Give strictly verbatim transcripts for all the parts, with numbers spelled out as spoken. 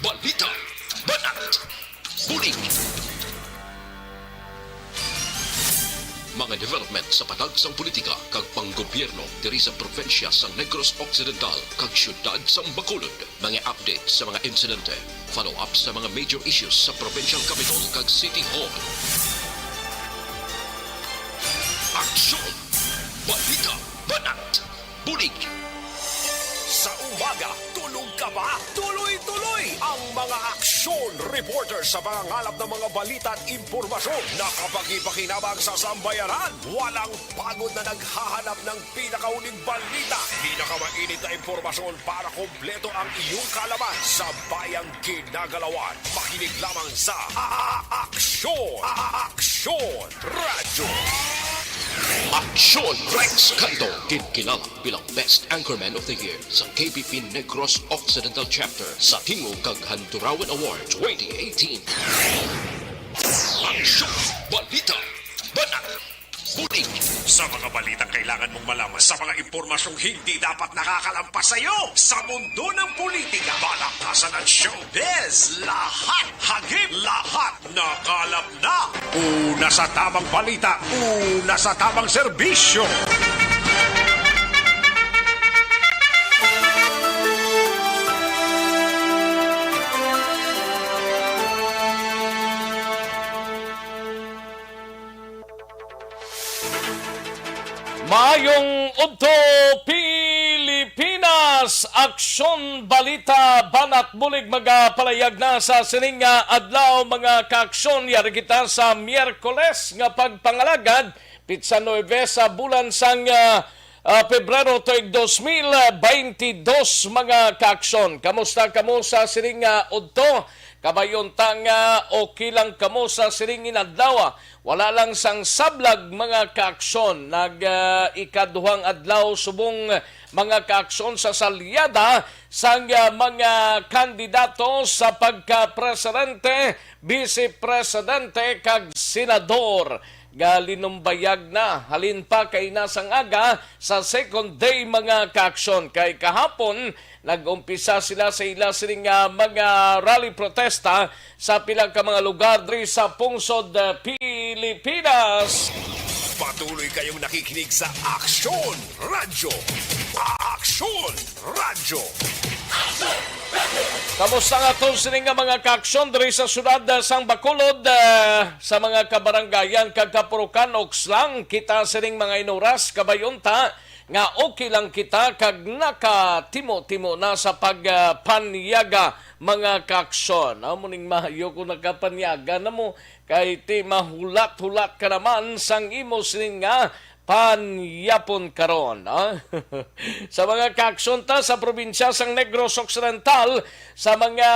Balita, banat, bulig. Mga development sa padagsang politika kag panggobyerno diri sa probinsya sang Negros Occidental kag siyudad sang Bacolod. Mga update sa mga insidente, follow-up sa mga major issues sa provincial capital kag city hall. Aksyon! Balita, banat, bulig. Sa umaga, tulog ka ba? Tuloy-tuloy ang mga aksyon reporter sa pangangalap ng mga balita at impormasyon na kapakipakinabang sa sambayanan. Walang pagod na naghahanap ng pinakahuling balita, pinakamainit na impormasyon para kompleto ang iyong kaalaman sa bayang ginagalawan. Makinig lamang sa A-, A-, Aksyon! A-, A-, Aksyon! Radyo. Aksyon Rex Canto, ginkilala bilang Best Anchorman of the Year sa K P P Negros Occidental Chapter sa Tingog kag Handurawan Award twenty eighteen. Aksyon! Balita! Banat! Bulig! Sa mga balitang kailangan mong malaman, sa mga impormasyong hindi dapat nakakalampas sa iyo, sa mundo ng politika, balakasan at showbiz, lahat hagip, lahat nakalap na. Una sa tamang balita, una sa tamang serbisyo. Maayong udto, Pilipinas! Aksyon, balita, banat, bulig magapalayag na sa sining nga adlaw, mga kaaksyon. Yari kita sa Miyerkules nga pagpangalagad, pitsa nuebe sa bulan sang, ah, ah, Pebrero tuig dos mil baynte dos, mga kaaksyon. Kamusta kamo sa sining nga udto? Kabay-on ta nga okay lang kamo sa sining inadlaw. Wala lang sang sablag, mga kaaksyon, nag, ah, ikaduhang adlaw subong, mga kaaksyon, sa salyada sang, ah, mga kandidato sa pagka-presidente, bise-presidente, kag senador. Galinumbayag na halin pa kay na sang aga sa second day, mga kaaksyon, kay kahapon nag-umpisa sila sa ila sining, ah, mga rally protesta sa pila ka mga lugar diri sa pungsod, ah, Pilipinas. Patuloy kayong nakikinig sa Aksyon Radyo. A-, Aksyon Radyo. Kamusta nga aton sining nga mga kaaksyon diri sa siyudad, ah, sang Bacolod, ah, sa mga kabarangayan kag kapurukan, ukslang kita sining mga inuras, kabay-on ta nga okay lang kita kag nakatimo-timo na sa pagpanyaga, mga kaaksyon. Amo ning maayo kung nakapanyaga na mo, kay ti mahulat-hulat ka naman sang imo sining nga panyapon karon, ah. Sa mga kaaksyon ta sa probinsya sang Negros Occidental, sa mga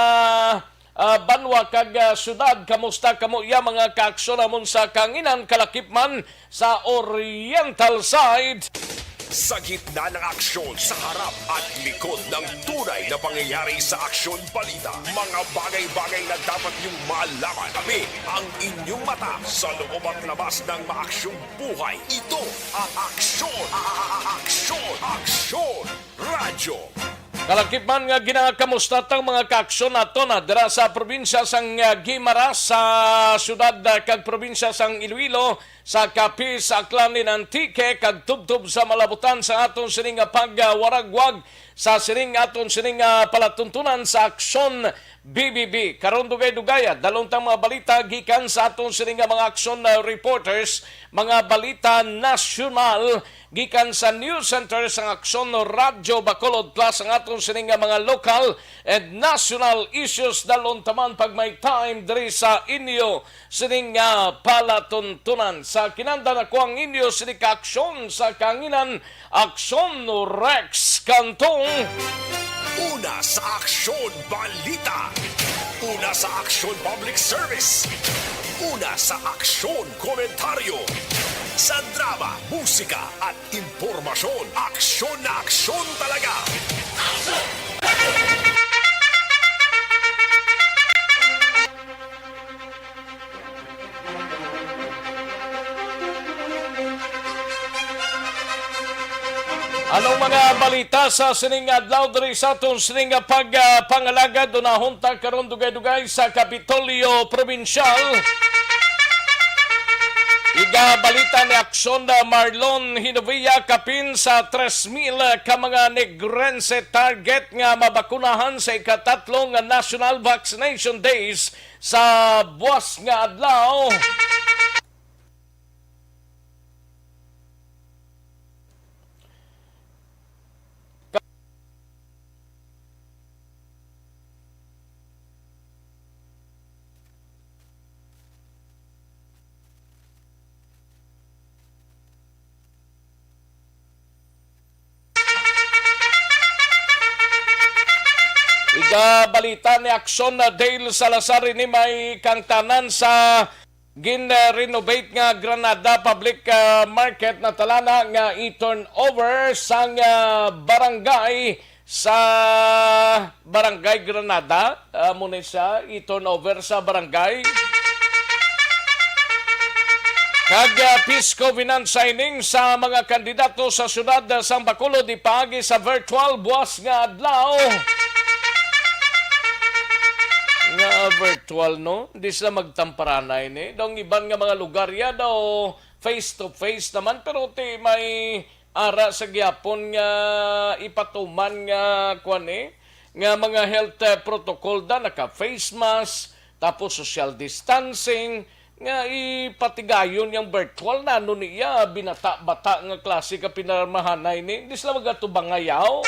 ah, banwa kag, ah, syudad. Kamusta kamo iya, mga kaaksyon namon sa kahanginan, kalakip man sa Oriental Side? Sa gitna ng aksyon, sa harap at likod ng tunay na pangyayari sa Aksyon Balita, mga bagay-bagay na dapat niyong malaman. Kami ang inyong mata sa loob at labas ng maaksyong buhay. Ito ang Aksyon, a-, a-, a-, Aksyon, Aksyon Radyo. Kalakip man nga ginakamusta tang mga kaaksyon naton, ah, dira sa probinsya sang, ah, Guimaras, sa syudad, ah, kag probinsya sang Iloilo, sa Capiz, Aklan, and Antique, kag tubtob sa malabutan sa aton sining nga pagwaragwag sa sining aton sining nga palatuntunan sa Aksyon B B B. Karon, dugay-dugay, ah, dalon tang mga balita gikan sa aton sining nga mga aksyon, ah, reporters, mga balita nasyonal, gikan sa news center sang Aksyon Radyo Bacolod Plus, ang aton sining nga mga local and national issues. Dalon ta man pag may time diri sa inyo sining nga palatuntunan. Sa kinandan, ako ang inyo sini ka aksyon sa kanginan, Aksyon Rex Cantong. Una sa Aksyon Balita. Una sa Aksyon Public Service. Una sa Aksyon Komentaryo. Sa drama, musika, at impormasyon, aksyon na aksyon talaga. Anong mga balita Ita sa sining adlaw diri sa aton sining pagpangalagad, unahon ta karon dugay-dugay sa Kapitolyo Probinsyal. Igabalita ni Aksyon na Marlon Hinovia, kapin sa tres mil ka mga Negrense target nga mabakunahan sa ikatatlo nga National Vaccination Days sa buwas nga adlaw. Igabalita ni Aksyon na Dale Salazar, ini may kangtanan sa gin-renovate nga Granada Public, ah, Market na talana nga i-turnover sang, ah, barangay sa Barangay Granada. Ah, amo ni siya, i-turnover sa barangay. Kag, ah, peace covenant signing sa mga kandidato sa siyudad sang Bacolod ipaagi sa virtual buwas nga adlaw. Nga virtual, no? Di sila magtamparanay ni. Daw ang iban nga mga lugar ya daw face to face naman, pero ti may ara sa gyapon nga ipatuman nga kuan, eh, nga mga health, eh, protocol da, naka face mask, tapos social distancing, nga ipatigayon yang virtual. Nano niya, binata-bata nga klase ka pinarmahanay ni, di sila magatubang nga yaw.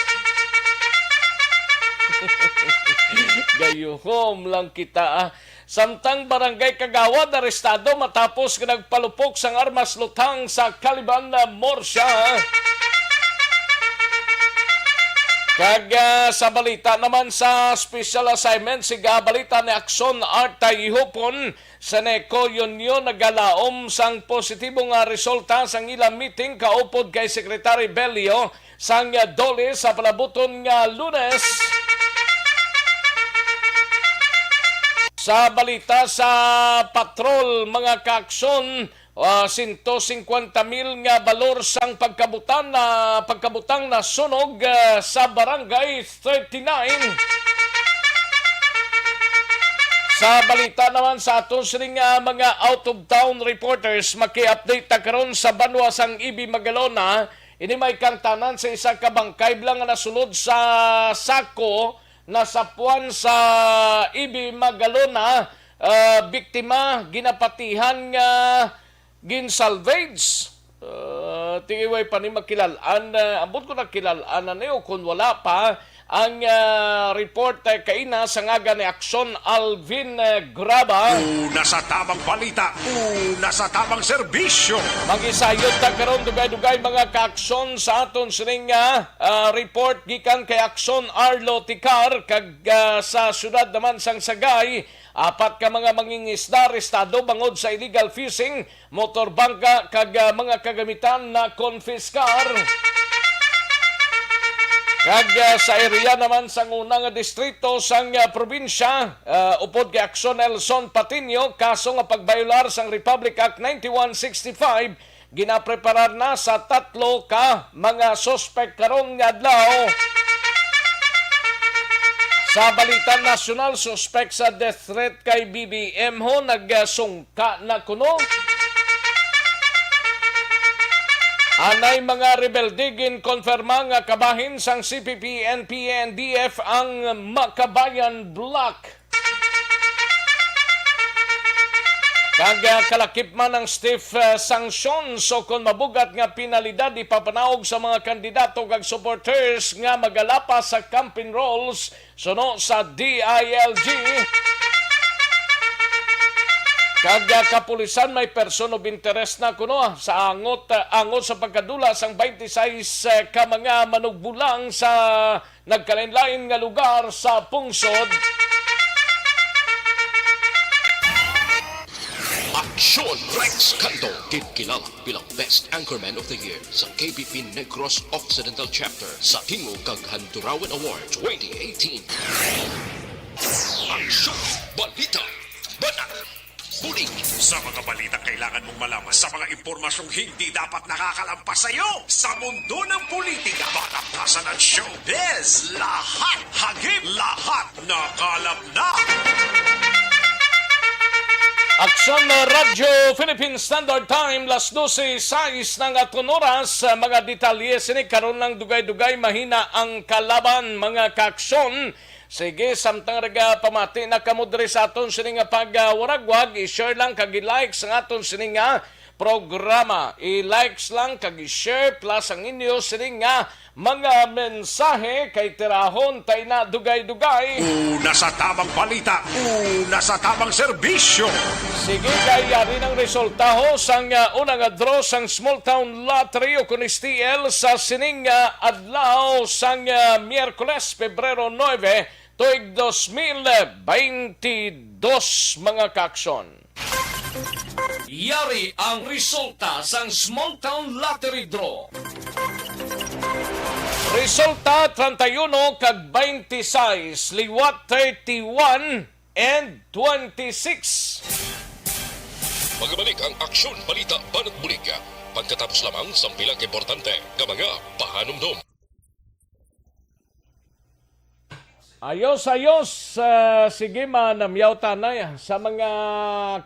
Gayuhom lang kita, ah. Samtang barangay kagawad arestado matapos nga nagpalupok sang armas luthang sa Caliban, ah, Murcia. Kag, ah, sa balita naman sa special assignment, siga balita ni Aksyon Arta Ihupon, Seneco Union nagalaom sang positibo nga resulta sang ila meeting kaupod kay Secretary Bello sang DOLE sa palabuton nga Lunes. Sa balita sa patrol, mga kaaksyon, ah, sento singkwenta mil nga balor sang pagkabutan na, pagkabutang na sunog, ah, sa Barangay thirty-nine. Sa balita naman sa aton sining, ah, mga out-of-town reporters, maki-update ta karon sa banwa sang Ibi, Magalona. Ini may kangtanan sa isa ka bangkay bala nga nasulod sa sako, nasapuan sa Ibi, Magalona. Ah, biktima, ginapatihan nga gin-salvage. Ah, ti way pa ni makilal-an, ah, ambot ko nakilal-an na ni o kung wala pa ang, ah, report, eh, kaina sa ngaga ni Aksyon Alvin, eh, Graba. Una sa tamang balita, una sa tamang serbisyo. Mag-isayod ta karon dugay-dugay, mga kaaksyon, sa aton sining, ah, ah, report gikan kay Aksyon Arlo Ticar kag, ah, sa siyudad naman sang Sagay, apat ka mga mangingisda arestado bangod sa illegal fishing, motor bangka kag, ah, mga kagamitan na konpiskar. Kag, ah, sa area naman sang una nga distrito sang, ah, probinsya, ah, upod kay Aksyon Nelson Patiño, kaso nga pagbayolar sang Republic Act ninety-one sixty-five, ginapreparar na sa tatlo ka mga suspek karon nga adlaw. Sa balita nasyonal, suspek sa death threat kay B B M ho nagsungka na kuno. Anay mga rebelde ginkonfirma nga kabahin sang C P P, N P A, N D F ang Makabayan Bloc. Kag, ah, kalakip man ang stiff, ah, sanctions o kon mabugat nga penalidad ipapanaog sa mga kandidato kag supporters nga magalapas sa campaign rolls suno sa D I L G. Kag, ah, kapulisan may person of interest na kuno, ah, sa angot, ah, angot sa pagkadula sang twenty-six, ah, ka mga manugbulang sa nagkalainlain nga lugar sa pungsod. Aksyon Rex Kanto, ginkilala bilang Best Anchorman of the Year sa K B P Negros Occidental Chapter sa Tingog kag Handurawan Award twenty eighteen. Aksyon! Balita! Banat! Tuloy sa mga balitang kailangan mong malaman, sa mga impormasyong hindi dapat nakakalampas sa iyo. Sa mundo ng politika, balaktasan at showbiz, lahat hagip, lahat nakalap na. Aksyon na Radyo Philippine Standard Time, las dose sais na nga oras. Mga detalye sini karon lang, dugay-dugay mahina ang kalaban, mga kaaksyon. Sige, samtang nagapamati na kamo diri sa aton sini nga pagwaragwag, i-share lang kag i-like sa aton sini nga programa. I-likes lang kag i-share plus ang inyo sini nga mga mensahe, kay tirahon tay na dugay-dugay. Una sa tamang balita, una sa tamang serbisyo. Sige, kay yari ng resultaho sang, ah, una nga draw sang Small Town Lottery o kun S T L sa sining, ah, adlaw sang, ah, Miyerkules, Pebrero nuebe, tuig dos mil beintidos, mga kaaksyon. Yari ang resulta sang Small Town Lottery Draw. Resulta, treinta y uno kag veintiseis, liwat thirty-one and twenty-six. Magbalik ang Aksyon Balita Banat Bulig pagkatapos lamang sang pila ka importante nga mga pahanumdom. Ayos, ayos. Ah, sige, manamyaw tanay sa mga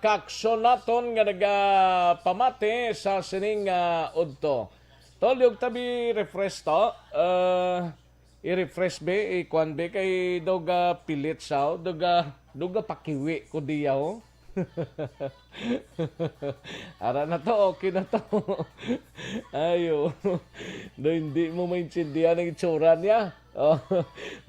kaaksyon naton nga nagapamati sa sining, ah, udto. Tol, yog tabi refresh to. Ah, i-refresh be, ikuan be, kay daw ga pilit siya, oh. Daw ga, daw ga pakiwi ko diya, oh. Ara na to, okay na to. Ayo. Do hindi mo maintindihan ang itsura niya. Oh.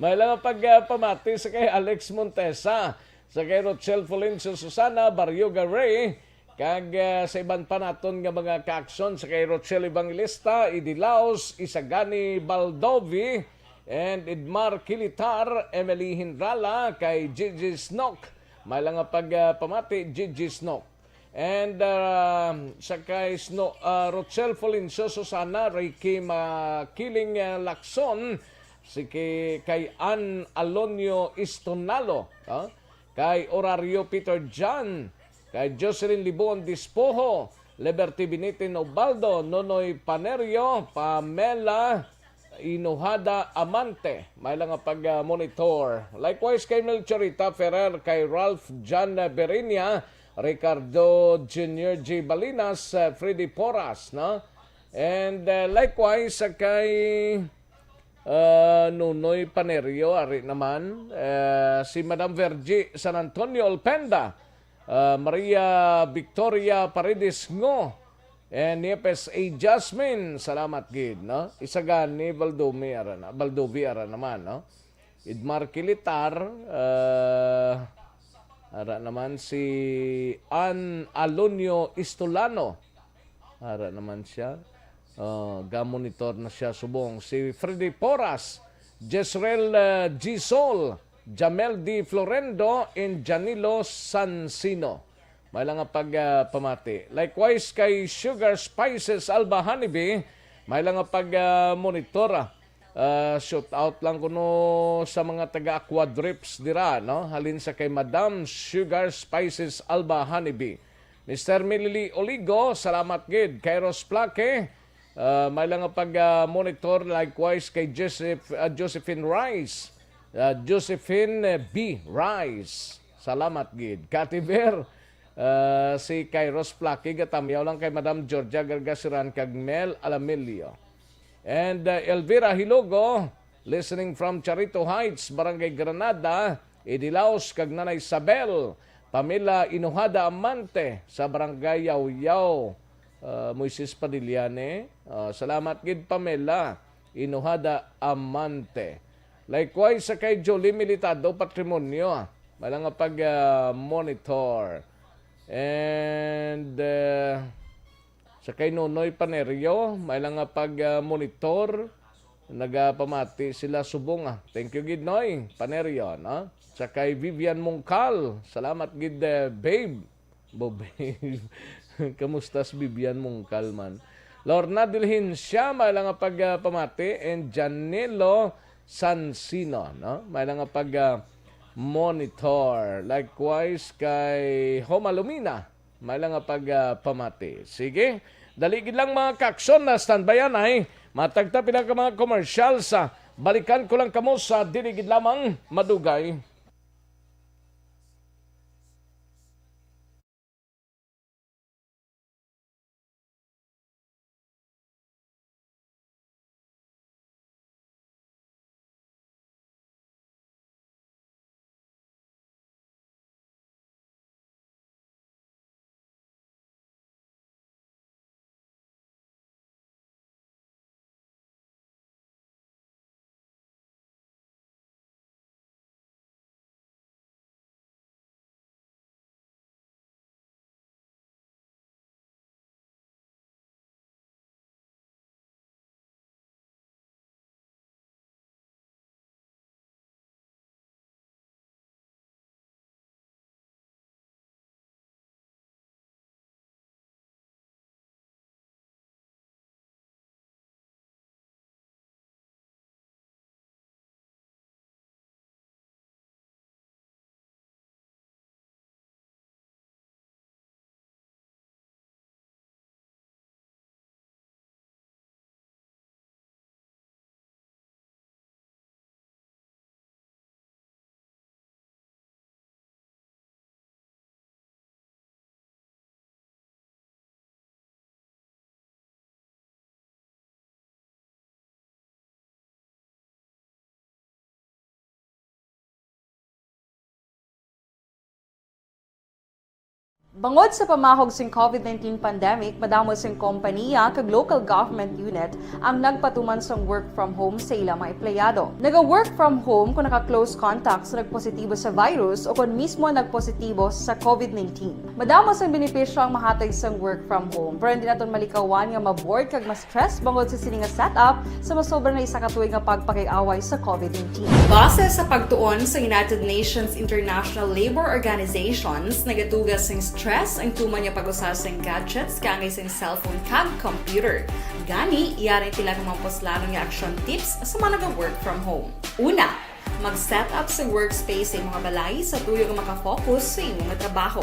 May lang pag, ah, pamati sa kay Alex Montesa, sa kay Rochelle Fulencio Susana, Barrio Garay, kag, ah, sa iban pa naton nga mga kaaksyon, sa kay Rochelle Evangelista, Idi Laos, Isagani Baldovi, and Edmar Kilitar, Emily Hindrala, kay Gigi Snock. May lang nga pag, ah, pamati, Gigi Snock. And, ah, sa kay Sno-, ah, Rochelle Fulencio Susana, Ricky Makiling, ah, Lacson, si ki-, kay Ann Alonio Istonalo, ah, kay Orario Peter John, kay Jocelyn Libon Dispoho, Liberty Binitin Ubaldo, Nonoy Panerio, Pamela Inuhada Amante. May lang nga pag-monitor. Likewise kay Melchorita Ferrer, kay Ralph John Berinia, Ricardo Junior G Balinas, uh, Freddy Porras, no? And, uh, likewise, uh, kay, uh, Nunoy Panerio, ari naman, uh, si Madam Virgie San Antonio Olpenda, uh, Maria Victoria Paredes Ngo, and Niepes A Jasmine, salamat gid, no? Isa gani, Baldomi ara na, Baldovi ara naman, no? Idmar Kilitar, ah, ara naman si An Alonio Istolano. Ara naman siya. Oh, gamonitor na siya subong. Si Freddy Porras, Jezreel, ah, Gisol, Jamel D Florendo, and Janilo Sansino. May lang nga pag, ah, pamati. Likewise kay Sugar Spices Alba Honeybee, may lang nga pag, ah, monitor, ah. Ah, shout out lang kuno sa mga taga Aquadrips dira, no? Halin sa kay Madam Sugar Spices Alba Honeybee. Mister Milili Oligo, salamat gid. Kay Ros Plaque, ah, may lang nga pag, ah, monitor. Likewise kay Joseph, ah, Josephine Rice. Ah, Josephine, eh, B Rice. Salamat gid. Kativer, ah, si Kairos Plaki, gatamyaw lang kay Madam Georgia Gargasiran kag Mel Alamilio. And, uh, Elvira Hilogo, listening from Charito Heights, Barangay Granada, Idilaos, kag Nanay Isabel, Pamela Inuhada Amante sa Barangay Yaw-Yaw, uh, Moises Padillane. Uh, salamat gid, Pamela Inuhada Amante. Likewise, sa kay Jolie Militado Patrimonio, may lang nga pag, uh, monitor. And, uh, sa kay Nonoy Panerio, may lang nga pag, ah, monitor. Nagapamati sila subong, ah. Thank you gid, Noy Panerio, no? Sa kay Vivian Mungkal, salamat gid, eh, babe. Bo, babe. Kamusta si Vivian Mungkal man? Lorna Dilhencia, may lang nga pag, ah, pamati, and Janilo Sansino, no? May lang nga pag, ah, Monitor. Likewise kay Homa Lumina, may lang nga pag, ah, pamati. Sige, dali gid lang, mga kaaksyon, na standby anay. Matagta pila ka mga commercial sa balikan ko lang kamo sa dili gid lamang madugay. Bangod sa pamahog sing COVID nineteen pandemic, madamo sing kompaniya kag local government unit ang nagpatuman sang work from home sa ila mga empleyado. Naga-work from home kung naka-close contact sa nagpositibo sa virus o kon mismo nagpositibo sa COVID nineteen. Madamo sang benepisyo ang mahatag sang work from home, pero hindi naton malikawan nga ma-bored kag ma-stress bangod sa sini nga setup sa masobra na isa ka tuig nga pagpakig-away sa COVID nineteen. Base sa pagtuon sa United Nations International Labour Organizations, nagatuga sing stress ang tuman nga pag-usa sang gadgets kaangay sang cellphone kag computer. Gani, yari pila ka mga puslanon nga action tips sa mga naga-work from home. Una, mag-set up sa workspace sa imong balay sa tuyo nga makafocus sa imong trabaho.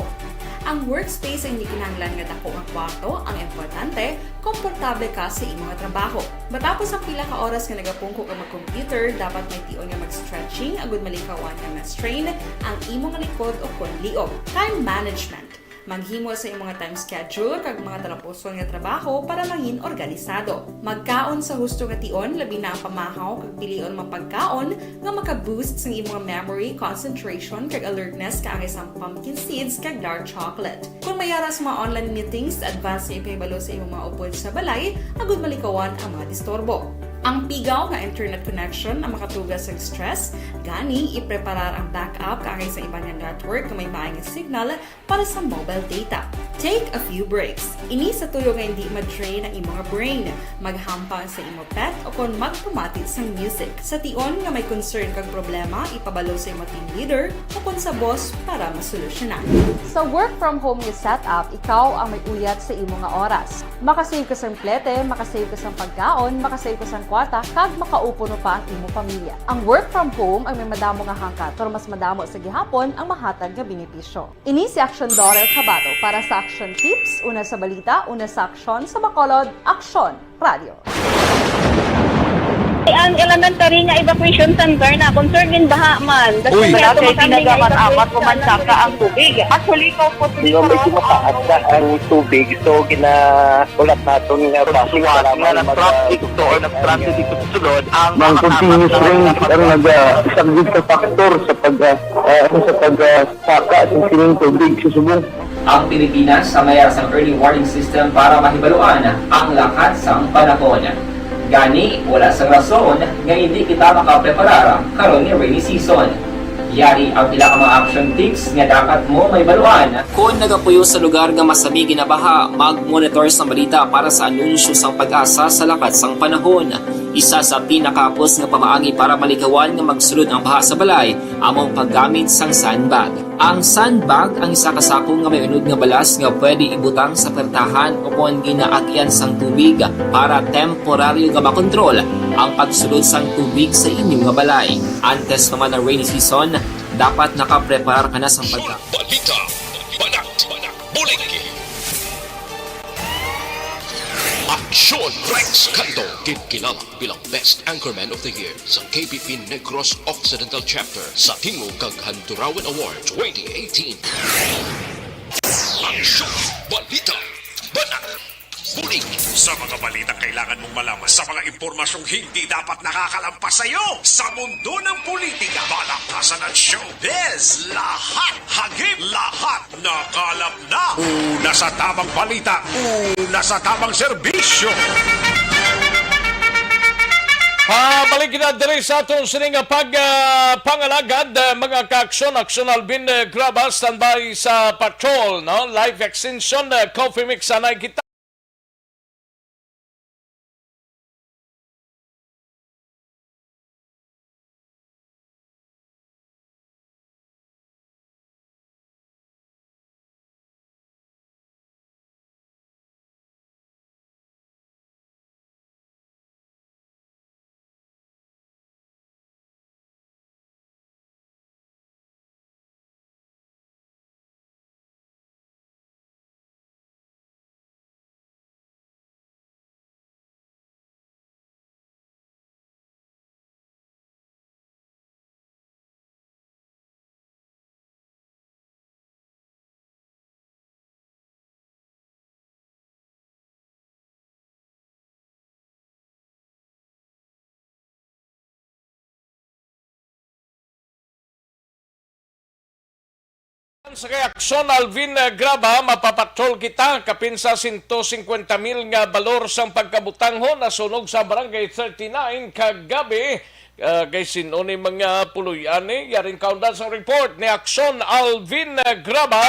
Ang workspace ay hindi kinahanglan nga dako nga kwarto, ang importante, komportable ka sa imong trabaho. Matapos ang pila ka oras nga nagapungko ka mag-computer, dapat may tion nga mag-stretching agud malikawan nga ma-strain ang imong likod o kon liog. Time management. Maghimo sa imong time schedule kag mga talapuson nga trabaho para mangin organisado. Magkaon sa husto nga tion, labi na ang pamahaw kag pilion mga pagkaon nga maka-boost sang imong memory, concentration, kag alertness kaangay sang pumpkin seeds kag dark chocolate. Kung may ara sa mga online meetings, advance nga ipahibalo sa imong mga upod sa balay agud malikawan ang mga disturbo. Ang pigaw nga internet connection ang makatuga sang stress, gani ipreparar ang backup kaangay sa iban nga network nga may maay nga signal para sa mobile data. Take a few breaks. Ini sa tuyo nga hindi ma-drain ang imo nga brain. Maghampang sa imo pet o kon magpamati sang music. Sa tion nga may concern kag problema, ipabalo sa imo team leader o kon sa boss para masolusyonan. Sa work from home nga setup, ikaw ang may uyat sa imo nga oras. Makasave ka sang plete, makasave ka sang pagkaon, makasave ka sang kwarta, kag makaupod pa ang imo pamilya. Ang work from home ang may madamo nga hangkat, pero mas madamo sa gihapon ang mahatag nga benepisyo. Ini si Aksyon Dorel Cabato para sa Aksyon Tips, una sa balita, una sa aksyon, sa Bacolod, Aksyon Radio. Ang elementary nga evacuation center na concerned in baha man. Uy, wala kay pinagamat-amat o mansaka ang tubig. Actually, ko po. Di ba may kumakaat na ang tubig? So, ginahulat naton nga traffic nga nag-traffic to or nag-transit dito sa sulod ang mga continuous rain ang nag-, ah, isang sa factor sa pag, ah, ah, sa pag, ah, saka sa sining tubig sa subong. Ang Pilipinas, sa mayar sang early warning system para mahibaluan ang lakat sang panahon. Gani, wala sang rason nga hindi kita makapreparar karon nga rainy season. Yari ang pila ka mga action tips nga dapat mo mahibaluan. Kon nagapuyo sa lugar nga masami ginabaha, mag-monitor sang balita para sa anunsyo sang PAGASA sa lakat sang panahon. Isa sa pinakahapos nga pamaagi para malikawan nga magsulod ang baha sa balay amo ang paggamit sang sandbag. Ang sandbag ang isa ka sako nga may unod nga balas nga pwede ibutang sa pertahan o kon ginaagyan sang tubig para temporaryo nga makontrol ang pagsulod sang tubig sa inyo nga balay. Antes pa man ang rainy season, Dapat nakapreparar ka na sa pagka- Balita, Banat, Bulig. Aksyon Rex Canto, ginkilala bilang Best Anchorman of the Year sa K B P Negros Occidental Chapter sa Tingog kag Handurawan Award twenty eighteen. Aksyon, Balita, Banat, Bulig. Sa mga balitang kailangan mong malaman, sa mga impormasyong hindi dapat nakakalampas sa iyo, sa mundo ng politika, balakasan at showbiz, lahat hagip, lahat nakalap na. Una sa tamang balita, una sa tamang serbisyo. Pabalik na diri sa aton sining pag, ah, pangalagad, ah, mga ka-aksyon, Aksyon Alvin, eh, Graba, standby sa patrol, no? Life Extension, eh, Coffee Mix, anay kita. Sa kay Aksyon Alvin, eh, Graba, mapapatrol kita kapin sa sento singkwenta mil nga balor sang pagkabutanghon nasunog sa Barangay thirty-nine kagabi. Ah, kay sin-o ni mga puloy-an ni? Yaring kaundan sa report ni Aksyon Alvin, eh, Graba.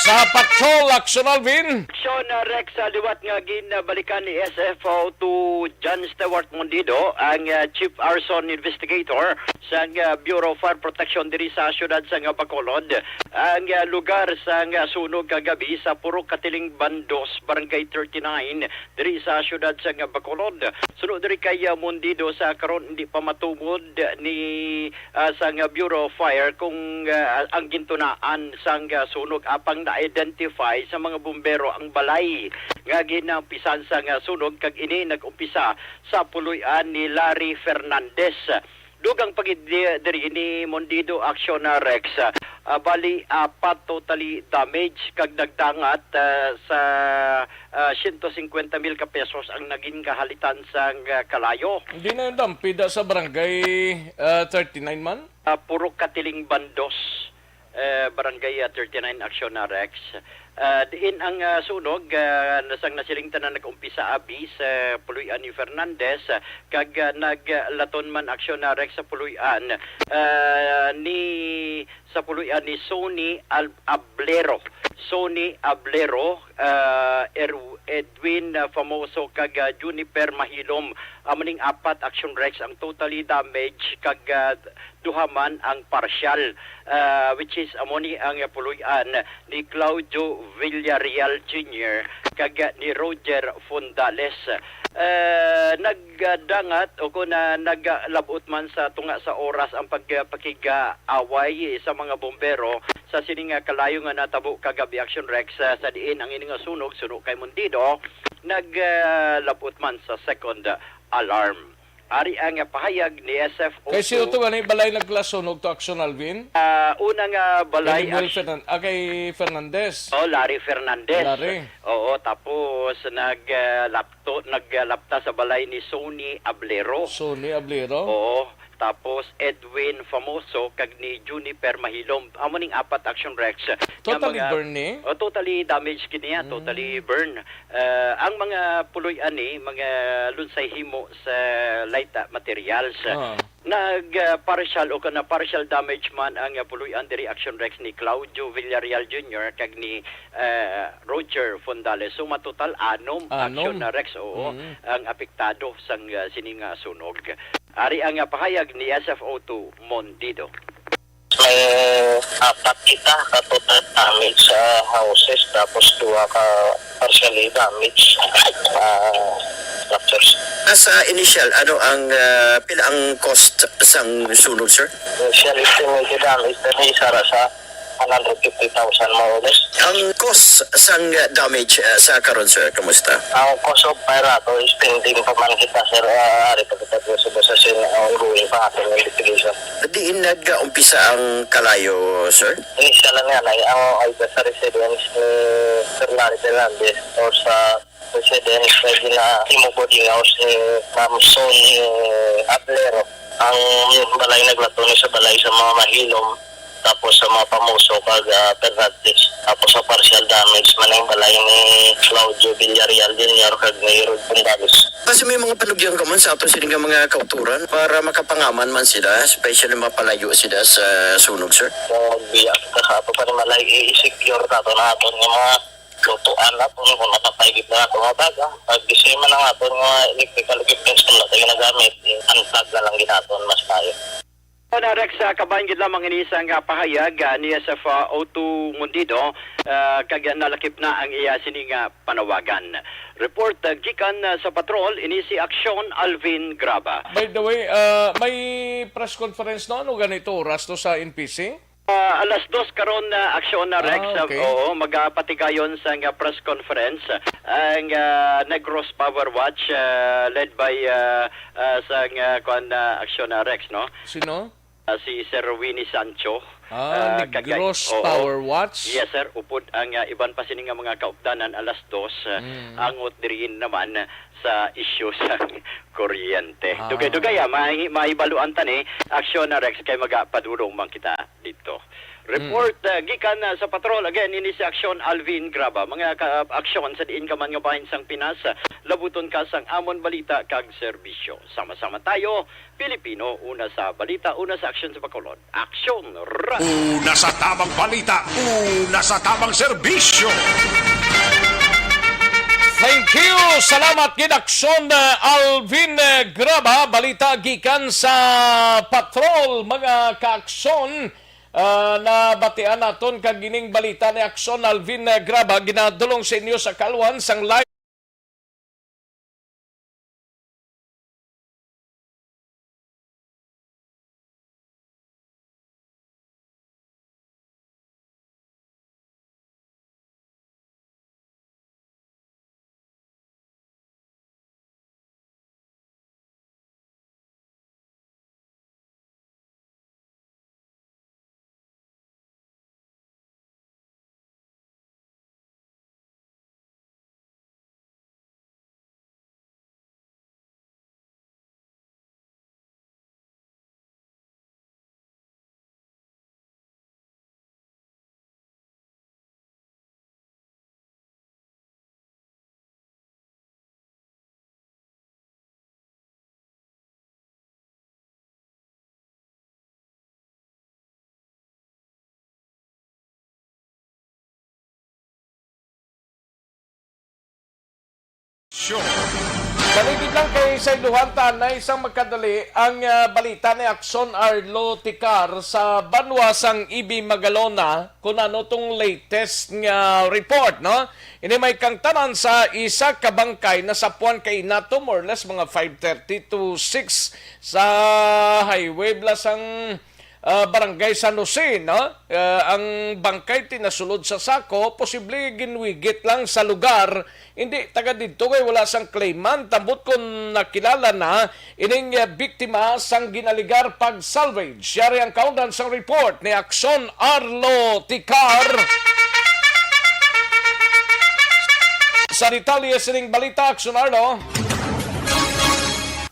Sa patrol, Aksyon Alvin. Aksyon, ah, Rex, ah, liwat nga ginbalikan ni S F O two John Stewart Mondido, ang, ah, Chief Arson Investigator sang, ah, Bureau of Fire Protection diri sa siyudad sang Bacolod, ang, ah, lugar sang, ah, sunog kagabi sa Purok Katiling Bandos, Barangay thirty-nine, diri sa siyudad sang Bacolod. Suno diri kay, ah, Mondido, sa karon hindi pa matumod ni, ah, sang Bureau of Fire kung, ah, ang gintunaan sang, ah, sunog, apang na-identify sa mga bumbero ang balay nga ginampisan sang, ah, sunog, kag ini nag-umpisa sa puloy-an ni Larry Fernandez. Dugang pa gid di-, diri ni Mondido, Aksyon, ah, Rex. Ah, bali, apat totally damage kag nagdangat, ah, sa, ah, siyento singkwenta mil ka pesos ang naging kahalitan sang, ah, kalayo. Hindi na yung dampida sa barangay, ah, thirty-nine man? Ah, Purok Katiling Bandos, eh, Barangay, ah, thirty-nine, Aksyon, ah, Rex. Ah, diin ang, ah, sunog, ah, nasang nasiling tanan nag-umpisa abi sa puloy-an ni Fernandez, ah, kag, ah, naglaton man, Aksyon, ah, Rex, sa puloy-an, ah, ni, sa puloy-an ni Sony Al-, Ablero. Sony Ablero, ah, Er-, Edwin, ah, Famoso, kag, ah, Juniper Mahilom. Amo ning apat, Aksyon, Rex, ang totally damage, kag, ah, duha man ang partial, ah, which is amo ni ang puloy-an ni Claudio Villarreal Junior kag ni Roger Fondales. Ah, nagdangat o kung, ah, naglab-ot man sa tunga sa oras ang pagpakig-away sa mga bombero sa sini nga kalayo nga natabo kagabi, Aksyon, Rex, ah, sa diin ang ini nga sunog, suno kay Mondido, naglab-ot man sa second alarm. Ari ang pahayag ni S F O two. Kay sino to gani balay naglason og to, Aksyon Alvin? Ah, una nga balay, Kay Lemuel Aksyon Fernan-, ah, kay Fernandez. Oh, Larry Fernandez. Larry. Oo, tapos nag, ah, lapto, naglapta sa balay ni Sony Ablero. Sony Ablero? Oo. Tapos Edwin Famoso kag ni Juniper Mahilom. Amo ning apat, Aksyon, Rex, nga Totally mga burn ni? Oh, totally damaged kini, ah, Mm. totally burn. Ah, ang mga puloy-an ni, mga lunsay himo sa light, ah, materials. Ah. Nag, ah, partial o kana partial damage man ang, ah, puloy-an diri, Aksyon, Rex, ni Claudio Villarreal Junior kag ni, ah, Roger Fondales. So, matotal anom, Anom. Aksyon, ah, Rex, oo, Mm. ang apektado sang, ah, sini nga sunog. Ari ang, ah, pahayag ni S F O two Mondido. May apat kita ka total damage sa houses, tapos duha ka partially damage. Ah, structures. Ah, sa initial, ano ang, ah, pila ang cost sang sunog, sir? Initial estimated damage na isa ra sa one hundred fifty thousand, more or less. Ang cost sang, ah, damage, ah, sa karon, sir, kamusta? Ang cause of fire ato is pending pa man kita, sir. Ah, ari pa kita sa, sa, sa ongoing pa ating investigation. Diin nag-umpisa ang kalayo, sir? Initial lang yan ay ang, ay sa residence ni Sir Larry Fernandez or sa residence na ginahimo boarding house ni Ma'am Son Ablero. Ang balay naglato ni sa balay sa mga Mahilom, tapos sa mga Pamuso kag, ah, Fernandez, tapos sa partial damage man ang balay ni Claudio Villarreal Junior kag ni Rod Gonzales. Kasi may mga panugyang kamon sa ato sini nga mga kauturan para makapangaman man sila, especially mapalayo sila sa sunog, sir. Kung magbiya kita sa ato panimalay, i-secure nato na aton nga mga lutuan naton kung nakapay gid na ato nga baga. Pag gisay man ang aton nga electrical equipments kung wala tayo ginagamit, i-unplug na lang gid naton, mas maayo. Ano, Rex, ah, kabahin gid lamang ini sang, ah, pahayag, ah, ni S F O two Mundido, ah, kag nalakip na ang iya sini nga panawagan. Report, ah, gikan, ah, sa patrol, ini si Aksyon Alvin Graba. By the way, ah, may press conference, no? Ano ganito oras to sa N P C? Ah, alas dos karon na aksyon na, Rex. Ah, okay. Oo, magapatigayon sa nga press conference ang, ah, Negros Power Watch, ah, led by, ah, ah, sa nga, kuwan, na aksyon na, Rex, no? Sino? Ah, si Sir Winnie Sancho. Ah, ah, kag-, Negros oo. Power Watch? Yes, sir. Upod ang, ah, iban pa sini nga mga kaupdanan alas dos, ah, Mm. angot diriin naman sa isyu sa kuryente. Ah. Dugay-dugay, ah, mahi-, mahibaluan ta ni aksyon na, Rex, kay magapadulong man kita dito. Report, Mm. ah, gikan, ah, sa patrol. Again, ini si Aksyon Alvin Graba. Mga ka-, aksyon sa diin ka man nga bahin sang Pinas, ah, labuton ka sang amon balita kag serbisyo. Sama-sama tayo, Pilipino, una sa balita, una sa aksyon sa Bacolod. Aksyon! Ra- Una sa tamang balita, una sa tamang serbisyo. Thank you! Salamat gid, Aksyon, uh, Alvin, uh, Graba. Balita gikan sa patrol, mga kaaksyon. Uh, nabatian naton kag ining balita ni Aksyon Alvin, uh, Graba, ginadulong sa inyo sa kalwan sang live. Show. Dali gid lang kay saylohan ta na isang magkadali ang, ah, balita ni Aksyon Arlo Ticar sa banwa sang Ibi Magalona, kung ano tong latest nga report, no? Ini may kangtanan sa isa ka bangkay nasapuan kay nato, more or less mga five thirty to six sa highway bala sang, ah, Barangay San Jose, no? Ah, ang bangkay tinasulod sa sako, posible ginwigit lang sa lugar. Hindi taga didto kay wala sang claimant, ambot kon nakilala na ining, ah, biktima sang ginaligar pag-salvage. Yari ang kaundan sang report ni Aksyon Arlo Ticar. Sa detalye sining balita, Aksyon Arlo.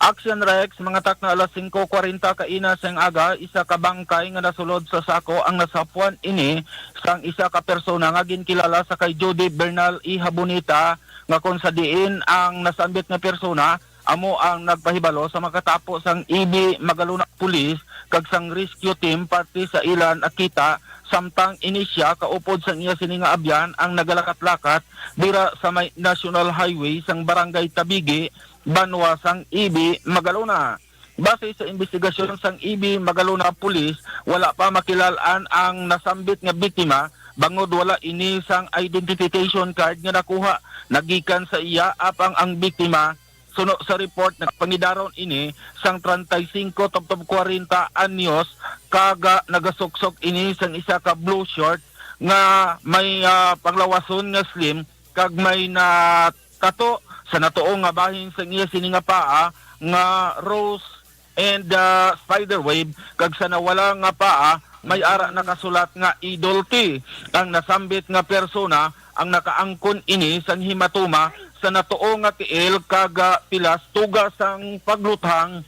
Action Rex, mga takna alas singko kwarenta kaina sang aga, isa ka bangkay nga nasulod sa sako ang nasapuan ini sang isa ka persona nga ginkilala sa kay Judy Bernal Ihabonita, nga kon sa diin ang nasambit nga persona amo ang nagpahibalo sa makatapo sang Ibi Magalona Police kag sang rescue team parte sa ila nakita, samtang ini sia kaupod sang iya sini nga abyan ang nagalakat-lakat dira sa may National Highway sang Barangay Tabigi, banwa sang Ibi Magalona. Base sa imbestigasyon sang Ibi Magalona Police, wala pa makilal-an ang nasambit nga biktima bangod wala ini sang identification card nga nakuha nagikan sa iya, apang ang biktima Suno sa report, nagpangidaron ini sang treinta y cinco tubtob kwarenta anyos, kag, ah, nagasuksok ini sang isa ka blue short nga may, ah, panglawason nga slim kag may natato sa natuo nga bahin sang iya sini nga paa nga rose and, ah, spider web, kag sa nawala nga paa may ara nakasulat nga Idol T. Ang nasambit nga persona ang nakaangkon ini sang hematoma sa natuo nga tiil kag, ah, pilas tuga sang pagluthang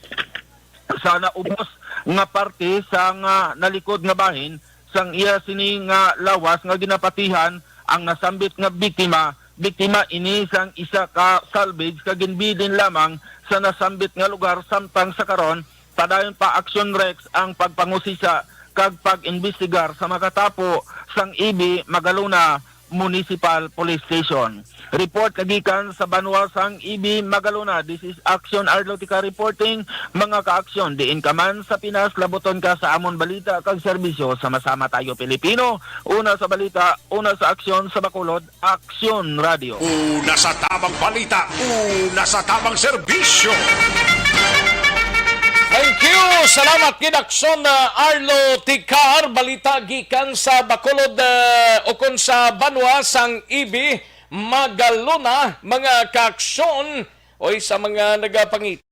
sa naubos nga parte sang, ah, nalikod nga bahin sang iya sini nga lawas nga ginapatihan ang nasambit nga biktima. Biktima ini sang isa ka salvage kag ginbilin lamang sa nasambit nga lugar, samtang sa karon padayon pa, Action Rex, ang pagpangusisa kag pag-imbestigar sa makatapo sang Ibi Magalona Municipal Police Station. Report kagikan sa banwa sang Ibi Magalona. This is Action Arlotica reporting. Mga ka-aksyon, diin ka man sa Pinas, labuton ka sa amon balita kag serbisyo. Sama-sama tayo, Pilipino. Una sa balita, una sa aksyon, sa Bacolod, Aksyon Radio. Una sa tamang balita, una sa tamang serbisyo. Thank you. Salamat gid, Aksyon, uh, Arlo Ticar. Balita gikan sa Bacolod, uh, ukon sa banwa sang Ibi Magalona, mga kaaksyon, oy, sa mga nagapangita.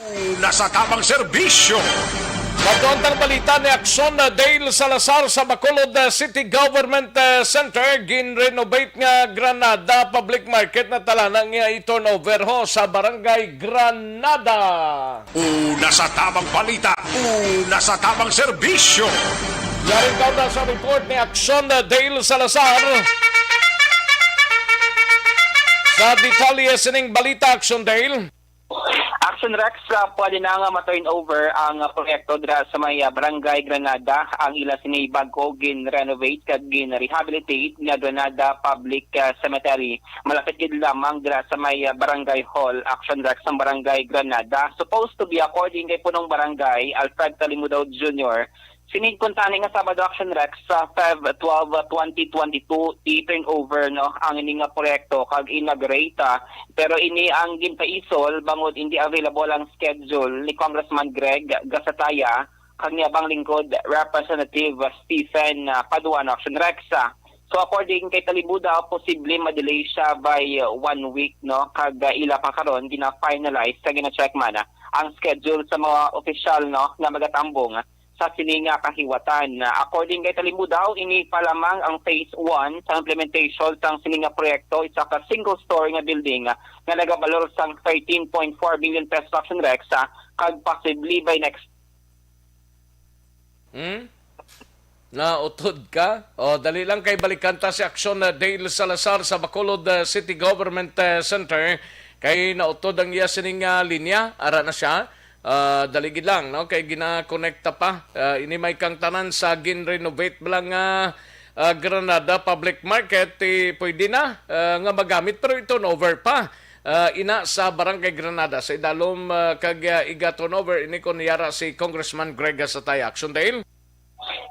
Una sa tamang serbisyo. Madto ang balita ni Aksyon Dale Salazar sa Bacolod, uh, City Government, uh, Center. Gin-renovate nga Granada Public Market, natalana nga i-turnover ho sa Barangay Granada. Una sa tamang balita, una sa tamang serbisyo. Yaring kauna sa report ni Aksyon Dale Salazar. Sa detalye sining balita, Aksyon Dale. Action Rex, ah, pwede na nga ma-turn over ang, ah, proyekto dira sa may, ah, Barangay Granada. Ang ila sini bag-o gin-renovate kag gin-rehabilitate nga Granada Public, ah, Cemetery. Malapit gid lamang dira sa may, ah, Barangay Hall, Action Rex, ang Barangay Granada. Supposed to be, according kay Punong Barangay Alfred Talimudao Junior, sini kuntani nga Sabado, Action Rex, sa Feb twelve, twenty twenty-two, i-turn over, no, ang ini nga proyekto kag inaugurate, ah, pero ini ang ginpaisol bangod hindi available ang schedule ni Congressman Greg Gasataya kag ni Abang Lingkod Representative Stephen, ah, Paduano, Action Rex, ah. So, according kay Talibuda, posible ma-delay siya by, uh, one week, no? Kag, uh, ila pa karon gina-finalize sa gina-check man, uh, ang schedule sa mga opisyal, no, nga magatambong sa sini nga kahiwatan. Uh, according kay Talibuda, ini pa lamang ang phase one sa implementation sang sini nga proyekto, isa ka single story nga building, uh, nga nagabalor sang thirteen point four million pesos, Action Rex, uh, kag possibly by next Hmm? Nautod ka? O, dali lang kay balikan ta si Aksyon, uh, Dale Salazar sa Bacolod, uh, City Government, uh, Center. Kay nautod ang iya sining, uh, linya. Ara na siya. Uh, dali gid lang, no? Kay gina-connect ta pa. Uh, ini may kang tanan sa gin-renovate ba lang nga, uh, Granada Public Market, eh, pwede na, uh, nga magamit, pero i-turnover pa. Ah, ina sa Barangay Granada sa idalom, ah, kag, ah, iga-turnover ini kon yara si Congressman Greg Gasataya. Action, Dale?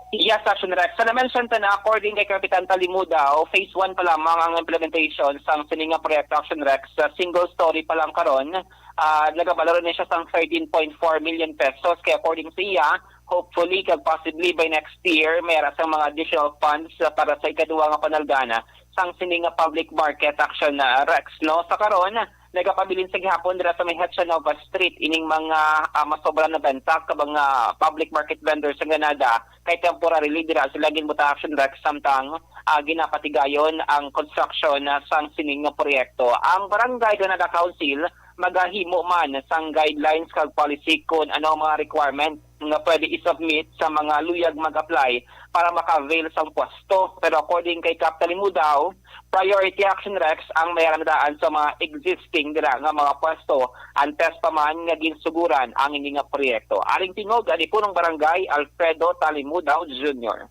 Yes, Action Rex. Sa na-mention ta na, according kay Kapitan Talimudaw, phase one pa lamang ang implementation sang sini nga proyekto, Action Rex. Sa single story pa lang karon, ah, nagabalor ni siya sang thirteen point four million pesos. Kaya according sa iya, hopefully, kag possibly by next year, may ara sang mga additional funds, ah, para sa ikaduha nga panalgana sang sini nga public market action, ah, Rex, no? Sa karon, nagapabilin sa gihapon dira sa may Hetchanova Street ining mga, ah, masobra na benta kag mga public market vendors sa Granada kay temporarily dira sila ginbutang action, Rex, samtang, ah, ginapatigayon ang construction, ah, sang sining nga proyekto. Ang Barangay Granada Council magahimo man sang guidelines kag policy kon ano ang mga requirement nga pwede i-submit sa mga luyag mag-apply para maka-avail sang pwesto. Pero according kay Kap Talimudaw, priority action, Rex, ang may aramidaan sa mga existing dira nga mga pwesto antes pa man nga ginsuguran ang ini nga proyekto. Aring tingog ani punong barangay, Alfredo Talimudaw Junior.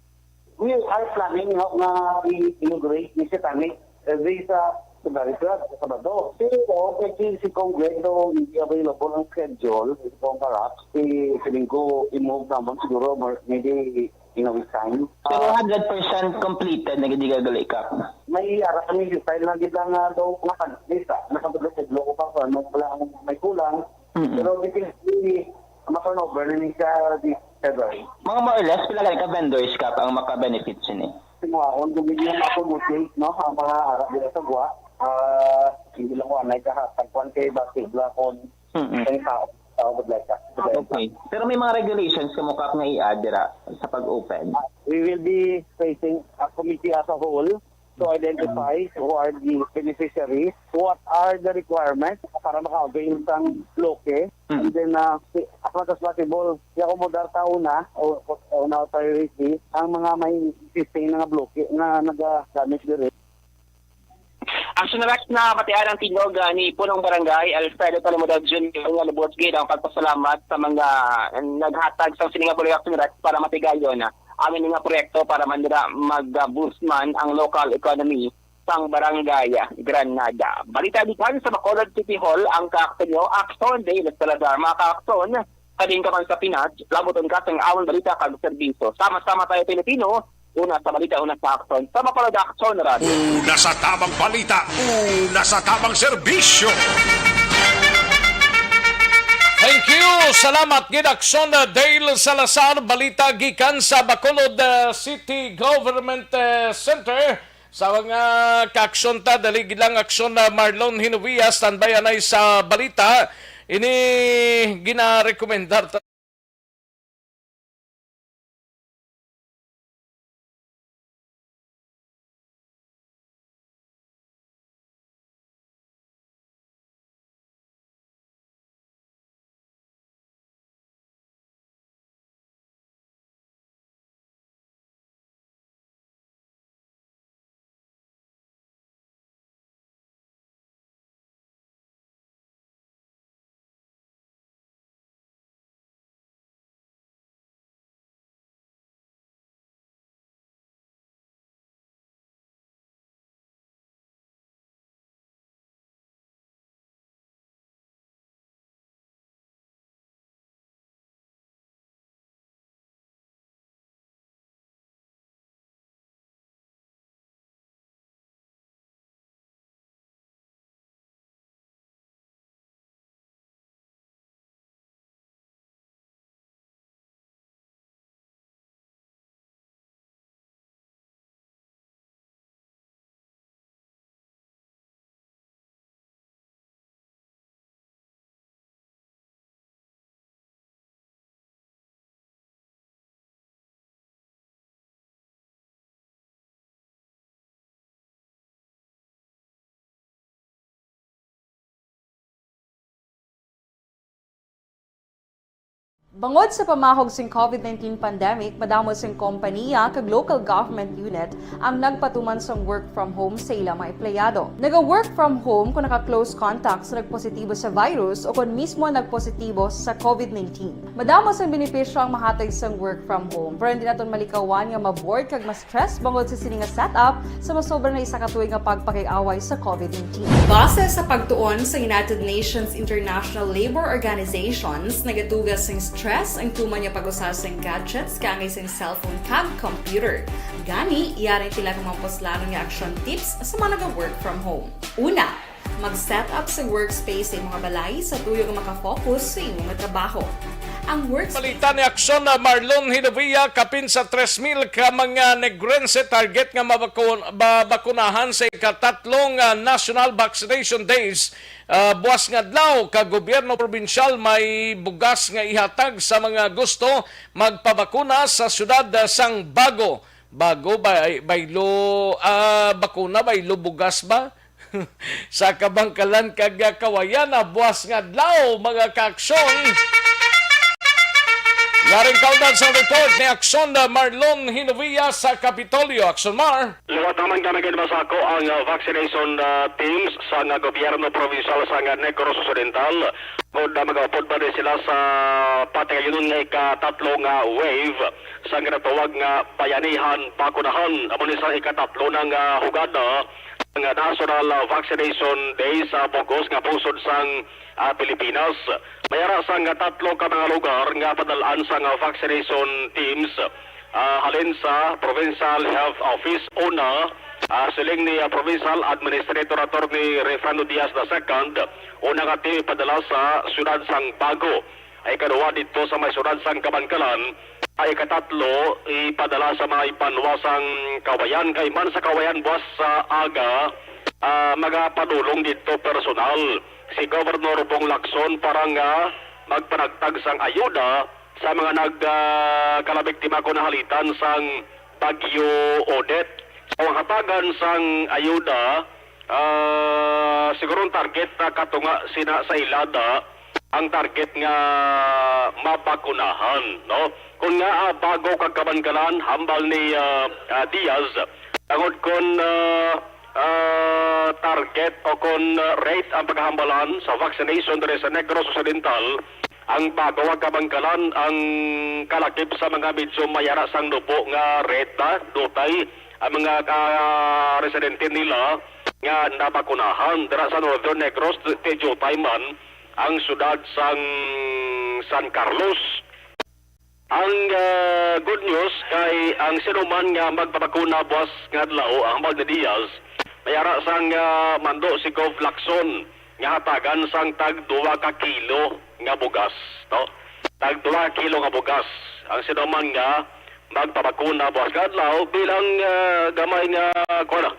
We are planning nga, nga i-inaugurate ni Sitani every sa February twelve, sa Sabado. Si, o, kay si, si Congreso, hindi available ang schedule, si Congarax, si Silingo, i-move naman siguro, mer-, maybe in a week time. Pero Ah, hundred percent completed na gid gali, Kap? May ara kami design na gid lang nga daw nga pag-, lista. Nakabudlog-budlog ko pa kung ano pala ang may kulang. Mm-mm. Pero definitely, ma-turnover na ni siya this February. Mga more or less, pila gani ka vendors, Kap, ang maka-benefit sini? Simuhaon gud ninyo ma-accommodate, no, ang mga ara dira sa gwa. Ah, hindi lang ko anay kahatag kwan kay basig lang kung Mm-mm. ang tao, tao would like that. Okay. Pero may mga regulations kamo, Kap, nga i-add dira sa pag-open? Ah, we will be facing a committee as a whole to identify who are the beneficiaries, what are the requirements para maka-avail sang bloke, Mm. and then, ah, si, as much as possible, i-accommodar ta una o, o una priority ang mga may existing nga bloke nga naga-damage diri. Action, Rex, na matian ang tingog, ah, ni Punong Barangay Alfredo Talimudaw Junior nga lubos gid ang pagpasalamat sa mga naghatag sang sini nga bulig, Action, Rex, para matigayon, ah, ang ini nga proyekto para man dira mag-boost man ang local economy sang Barangay Granada. Balita gikan sa Bacolod City Hall, ang kaaktor nyo, Axon Dale Salazar. Mga kaakson, halin ka man sa Pinas, labuton ka sang amon balita kag serbisyo. Sama-sama tayo, Pilipino. Una sa balita, una sa aksyon. Sa Mapalad Aksyon Radio. Una sa tamang balita, una sa tamang serbisyo. Thank you. Salamat gid, Aksyon, uh, Dale Salazar. Balita gikan sa Bacolod, uh, City Government, uh, Center. Sa mga kaaksyon ta, dali gid lang, Aksyon, uh, Marlon Hinovia, standby anay sa balita. Ini ginarekomendar ta. Bangod sa pamahog sing COVID nineteen pandemic, madamo sing kompaniya kag local government unit ang nagpatuman sang work from home sa ila mga empleyado. Naga-work from home kung naka-close contact sa nagpositibo sa virus o kon mismo nagpositibo sa COVID nineteen. Madamo sang benepisyo ang mahatag sang work from home, pero hindi naton malikawan nga ma-bored kag ma-stress bangod sa sini nga setup sa masobra na isa ka tuig nga pagpakig-away sa COVID nineteen. Base sa pagtuon sa United Nations International Labour Organizations, nagatuga sing stress ang tuman nga pag-usa sing gadgets kaangay sing cellphone kag computer. Gani, yari ang pila ka mga puslanon nga action tips sa mga naga-work from home. Una, mag-set up sa workspace sa imong balay sa tuyo nga makafocus sa imong trabaho. Ang works Balita ni Aksyon na Marlon Hinovia, kapin sa tres mil ka mga Negrense target nga mabakun- babakunahan sa ikatatlo nga National Vaccination Days. Ah, buwas nga adlaw ka gobyerno probinsyal may bugas nga ihatag sa mga gusto magpabakuna sa siyudad, ah, sang Bago. Bago ba, baylo, ah, bakuna, baylo bugas ba? Sa Kabangkalan kag Kawayan, ah, buwas nga adlaw, mga kaaksyon. Yaring kaundan sa report ni Aksyon, ah, Marlon Hinovia sa Kapitolyo. Aksyon, Mar. Liwat naman kami gid masako ang, ah, vaccination, ah, teams sa nga gobyerno provincial sa nga Negros Occidental. Kung na mag-upod ba din sila sa patigayunon nga ikatatlo nga wave sa nga natawag nga Bayanihan Bakunahan. Amo ni sa ikatatlo na nga hugada nga National, ah, Vaccination Day sa bugos nga pungsod sang, ah, Pilipinas. May ara sang tatlo ka mga lugar nga padalaan sang, ah, vaccination teams, ah, halin sa Provincial Health Office. Una, ah, siling ni, ah, Provincial Administrator Attorney Refrando Diaz the second, una nga team ipadala sa siyudad sang Bago. Ay ikaduha didto sa may siyudad sang Kabankalan, ay ikatatlo ipadala sa may banwa sang Kawayan. Kay man sa Kawayan buwas sa aga, ah, magapadulong didto personal si Governor Bong Lacson para nga magpanagtag sang ayuda sa mga nag, ah, kalabiktima kon nahalitan sang Bagyo Odette. So, ang hatagan sang ayuda, ah, siguro ang target na katunga sina sa ilada, ang target nga mabakunahan, no? Kung nga, ah, Bago kag Kabankalan, hambal ni, ah, ah, Diaz, tungod kon, ah, ah, target o kon, ah, rate ang pagkahambalan sa vaccination diri sa Negros Occidental, ang Bago kag Kabankalan ang kalakip sa mga medyo may ara sang nubo nga rate na dutay ang mga ka-, residente nila nga nabakunahan. Dira sa Northern Negros, ti-, tidiutay man ang siyudad sang San Carlos. Ang, ah, good news kay ang sinuman nga magpabakuna buwas nga adlaw, ang hambal ni Diaz, may ara sang, ah, mando si Gov Lacson nga hatagan sang tag duwa ka kilo nga bugas, no? Tag duwa ka kilo nga bugas ang sinuman nga magpabakuna buwas nga adlaw bilang, ah, gamay nga, kuwan,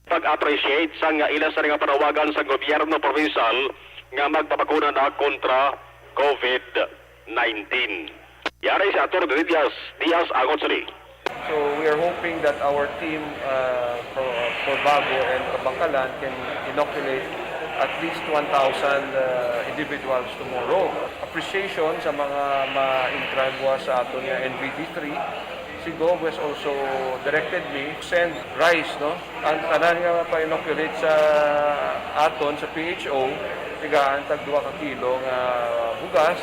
pag-appreciate sang ila sa nga panawagan sa gobyerno provincial nga magpabakuna na kontra COVID nineteen. Yari si Attorney Diaz, Diaz Angot sini. So we are hoping that our team uh, for, for Bago and Kabankalan can inoculate at least one thousand uh, individuals tomorrow. Appreciation sa mga ma-entralwa sa aton nga N V D three. Si Gov has also directed me to send rice, no? Ang tanan nga pa-inoculate sa aton sa P H O, tigaan tag duha ka kilo nga bugas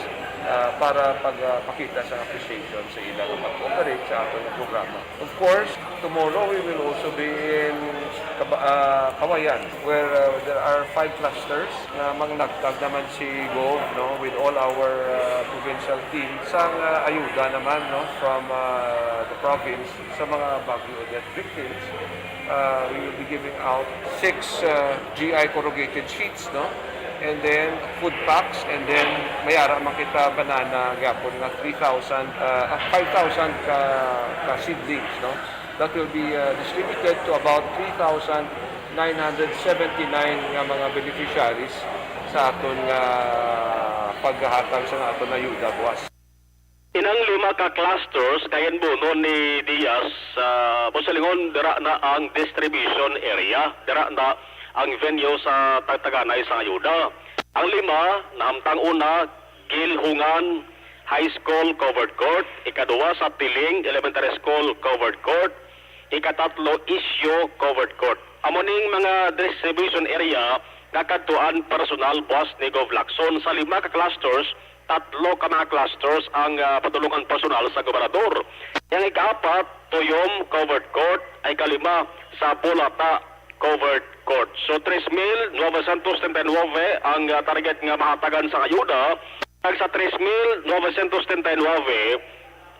ah, para pagpakita sa appreciation sa ila nga pag-cooperate sa aton nga programa. Of course, tomorrow we will also be in Kaba- ah, Kawayan, where ah, there are five clusters na mangnagtag naman si Gov, no, with all our ah, provincial team sang ah, ayuda naman, no, from ah, the province sa mga Baguio Odette victims. Uh, we will be giving out six uh, G I corrugated sheets, no? And then food packs, and then may ara man kita banana gyapon nga three thousand, uh, ah, five thousand ka, ka seedlings, no? That will be uh, distributed to about three thousand nine hundred seventy-nine nga mga beneficiaries sa aton nga paghatag sa aton ayuda buwas. Inang lima ka clusters kay ginbuno ni Diaz, ah, mo silingon, dira na ang distribution area, dira na ang venue sa tagtaganay sa ayuda. Ang lima, nahamtang una, Gilhungan High School covered court, ikaduha sa Piling Elementary School covered court, ikatatlo Isyo covered court. Amo ning mga distribution area nga kadtuan personal boss ni Gov Lacson sa lima ka clusters, tatlo ka mga clusters ang ah, padulungan personal sa gobernador. Ang ikaapat, Tuyom covered court, ay kalima sa Bulata covered court. So, tres mil novecientos treinta y nueve ang ah, target nga mahatagan sa ayuda. Kag sa tres mil novecientos treinta y nueve,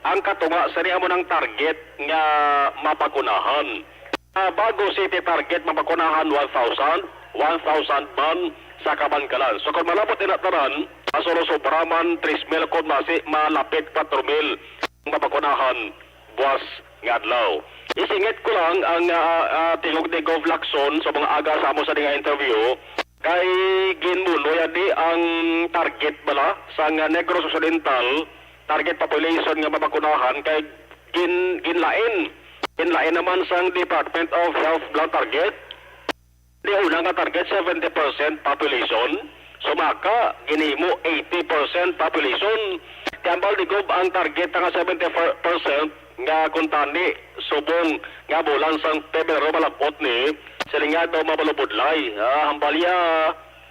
ang katunga sa niya mo ng target nga mapakunahan. Sa Bago City target mapakunahan one thousand, one thousand man sa Kabankalan. So kung malabot ina tanan, Solo sobra man tres mil, kon masi malapit kwatro mil ang mabakunahan buwas nga adlaw. Isingit ko lang ang, ah, ah, tingog ni Gov Lacson sa mga aga sa amo sa nga interview, kay ginmulo ya di ang target bala sang Negros Occidental, target population nga mabakunahan, kay gin-, ginlain. Ginlain naman sang Department of Health bala target. Di una nga target, seventy percent population. Sumaka, ginhimo eighty percent population. Ti hambal ni Gov ang target nga seventy percent nga kuntani subong nga bulan sang Pebrero malab-ot ni, siling niya daw mabalubudlay. Ah, hambal niya,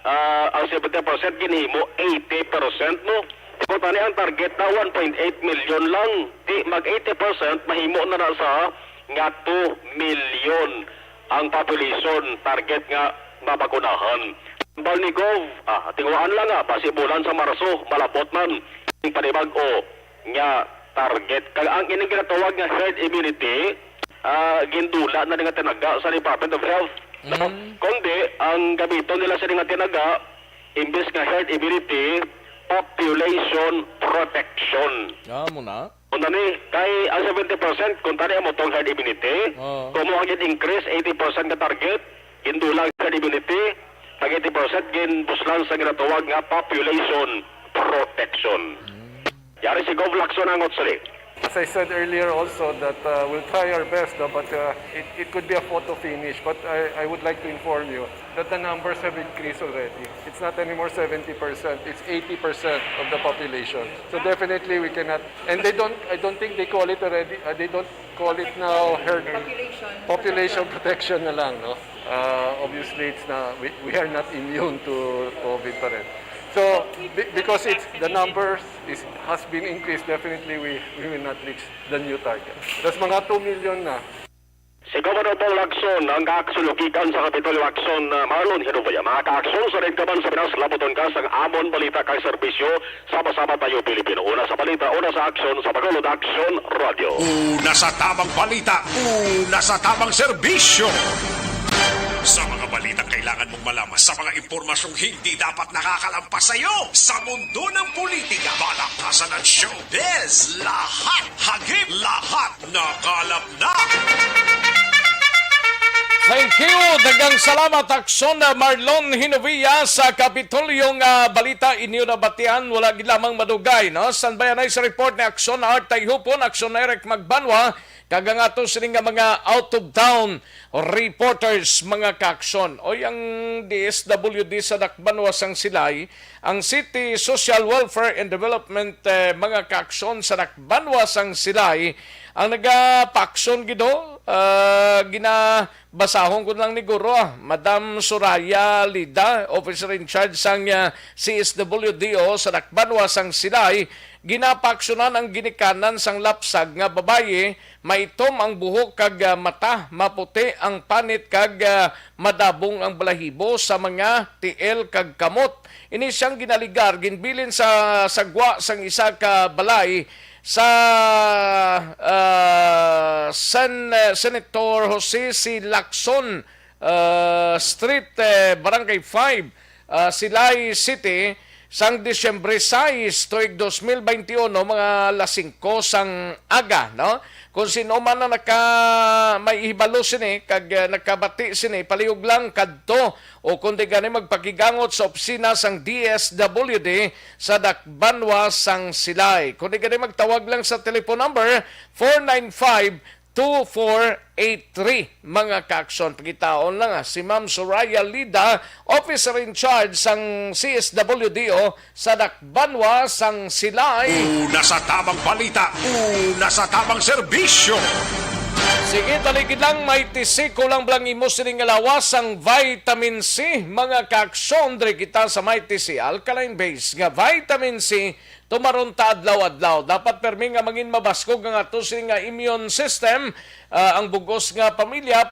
ah, ang seventy percent ginhimo eighty percent, no? Kuntani ang target na one point eight million lang. Di mag eighty percent, mahimo na na sa nga two million ang population target nga mabakunahan. Hambal ni Gov, ah, tinguhaan lang nga, basi bulan sa Marso, malab-ot man ang panibag-o nga target. Kag ang ining ginatawag nga herd immunity, ah, gindula na ni nga tinaga sa Department of Health. Mm. Kundi, ang gamiton nila sa nga tinaga, imbes nga herd immunity, population protection. Ah, mo na? Unta ni, kay ang seventy percent, kung tani amo tong herd immunity, Oo. Kung mo ang increase, eighty percent nga target, gindulang herd immunity, ang eighty percent ginpuslan sa ginatawag nga population protection. Hmm. Yari si Gov Lacson ang utsli. As I said earlier also that, uh, we'll try our best, no, but, uh, it, it could be a photo finish. But I, I would like to inform you that the numbers have increased already. It's not anymore seventy percent, it's eighty percent of the population. So definitely we cannot, and they don't, I don't think they call it already, uh, they don't call it now herd, population protection na lang, no? Uh, obviously, it's na, we, we are not immune to COVID pa rin. So, be-, because it's, the numbers is, has been increased, definitely we, we will not reach the new target. Tapos mga two million na. Si Governor Bong Lacson ang gaaksyon gikan sa Kapitolyo Aksyon, uh, Marlon Hinubaya. Mga kaaksyon, sa rin ka man sa Pinas, labuton ka sang amon balita kag serbisyo. Sama-sama tayo, Pilipino. Una sa balita, una sa aksyon, sa Bacolod Aksyon Radio. Una sa tamang balita, una sa tamang serbisyo. Sa mga balitang kailangan mong malaman, sa mga impormasyong hindi dapat nakakalampas sa iyo, sa mundo ng politika, balaktasan at showbiz, lahat, hagip, lahat, nakalap na. Thank you. Daghang salamat, Aksyon, uh, Marlon Hinovia sa Kapitolyo nga balita inyo nabatian. Wala gid lamang madugay, no? San bayanay sa report ni Aksyon Art Tayhupon, Aksyon Eric Magbanwa, kag ang ato sini nga mga out of town reporters, mga kaaksyon. Oy, ang D S W D sa Dakbanwa sang Silay, ang City Social Welfare and Development, eh, mga kaaksyon sa Dakbanwa sang Silay, ang nagapaaksyon gid, ah, ginabasahon ko lang ni Guro, ah, Madam Soraya Lida, Officer in Charge sang, ah, C S W D O sa Dakbanwa sang Silay, ginapaaksyonan ang ginikanan sang lapsag nga babayi, maitom ang buhok kag, ah, mata, maputi ang panit kag, ah, madabong ang balahibo sa mga tiil kag kamot. Ini siyang ginaligar, ginbilin sa sagwa sang isa ka balay sa, ah, San, ah, Senator Jose C. Lacson, ah, Street, eh, Barangay five, ah, Silay City, sang Disyembre sais, tuig dos mil benti uno, mga alas singko sang aga, no? Kung sino man ang naka-, may hibalo sini, kag, ah, nakabati sini, palihog lang kadto, o kung di gani magpakigangot sa opisina sang D S W D sa Dakbanwa sang Silay. Kung di gani magtawag lang sa telephone number four nine five two four eight three, mga kaaksyon. Pangitaon lang, ah, si Ma'am Soraya Lida, Officer in Charge sang C S W D O sa Dakbanwa sang Silay. Una sa tamang balita, una sa tamang serbisyo. Sige, taligid lang, Mighty C, kulang bala ang imo sining nga lawas sang vitamin C, mga kaaksyon, diri kita sa Mighty C, alkaline base nga vitamin C, tumaron ta adlaw-adlaw. Dapat permi nga mangin mabaskog ang ato sini nga immune system, ah, ang bug-os nga pamilya.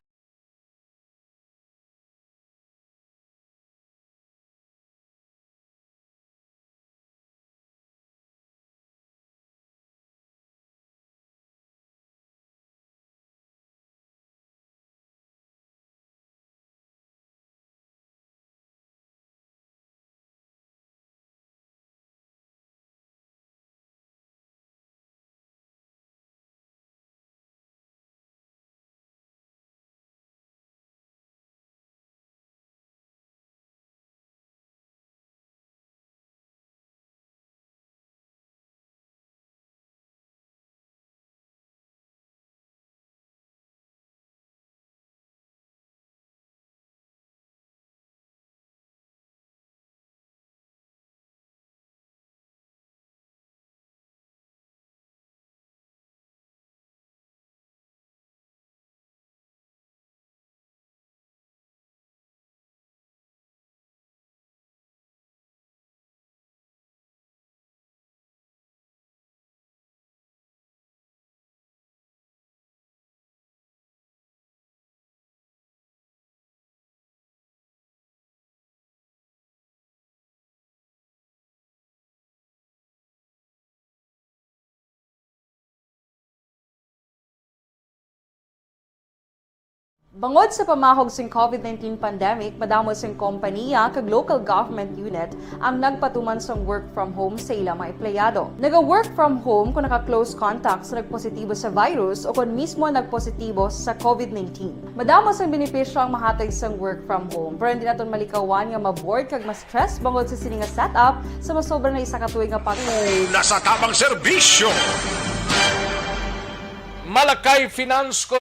Bangod sa pamahog sing COVID nineteen pandemic, madamo sing kompaniya kag local government unit ang nagpatuman sang work from home sa ilang mga empleyado. Naga-work from home kung naka-close contact sa nagpositibo sa virus o kon mismo nagpositibo sa COVID nineteen. Madamo sang benepisyo ang mahatag sang work from home, pero hindi naton malikawan nga ma-bored kag ma-stress bangod sa sini nga setup sa masobra na isa ka tuig nga pag- Una sa tamang serbisyo. Malakay Finance Co-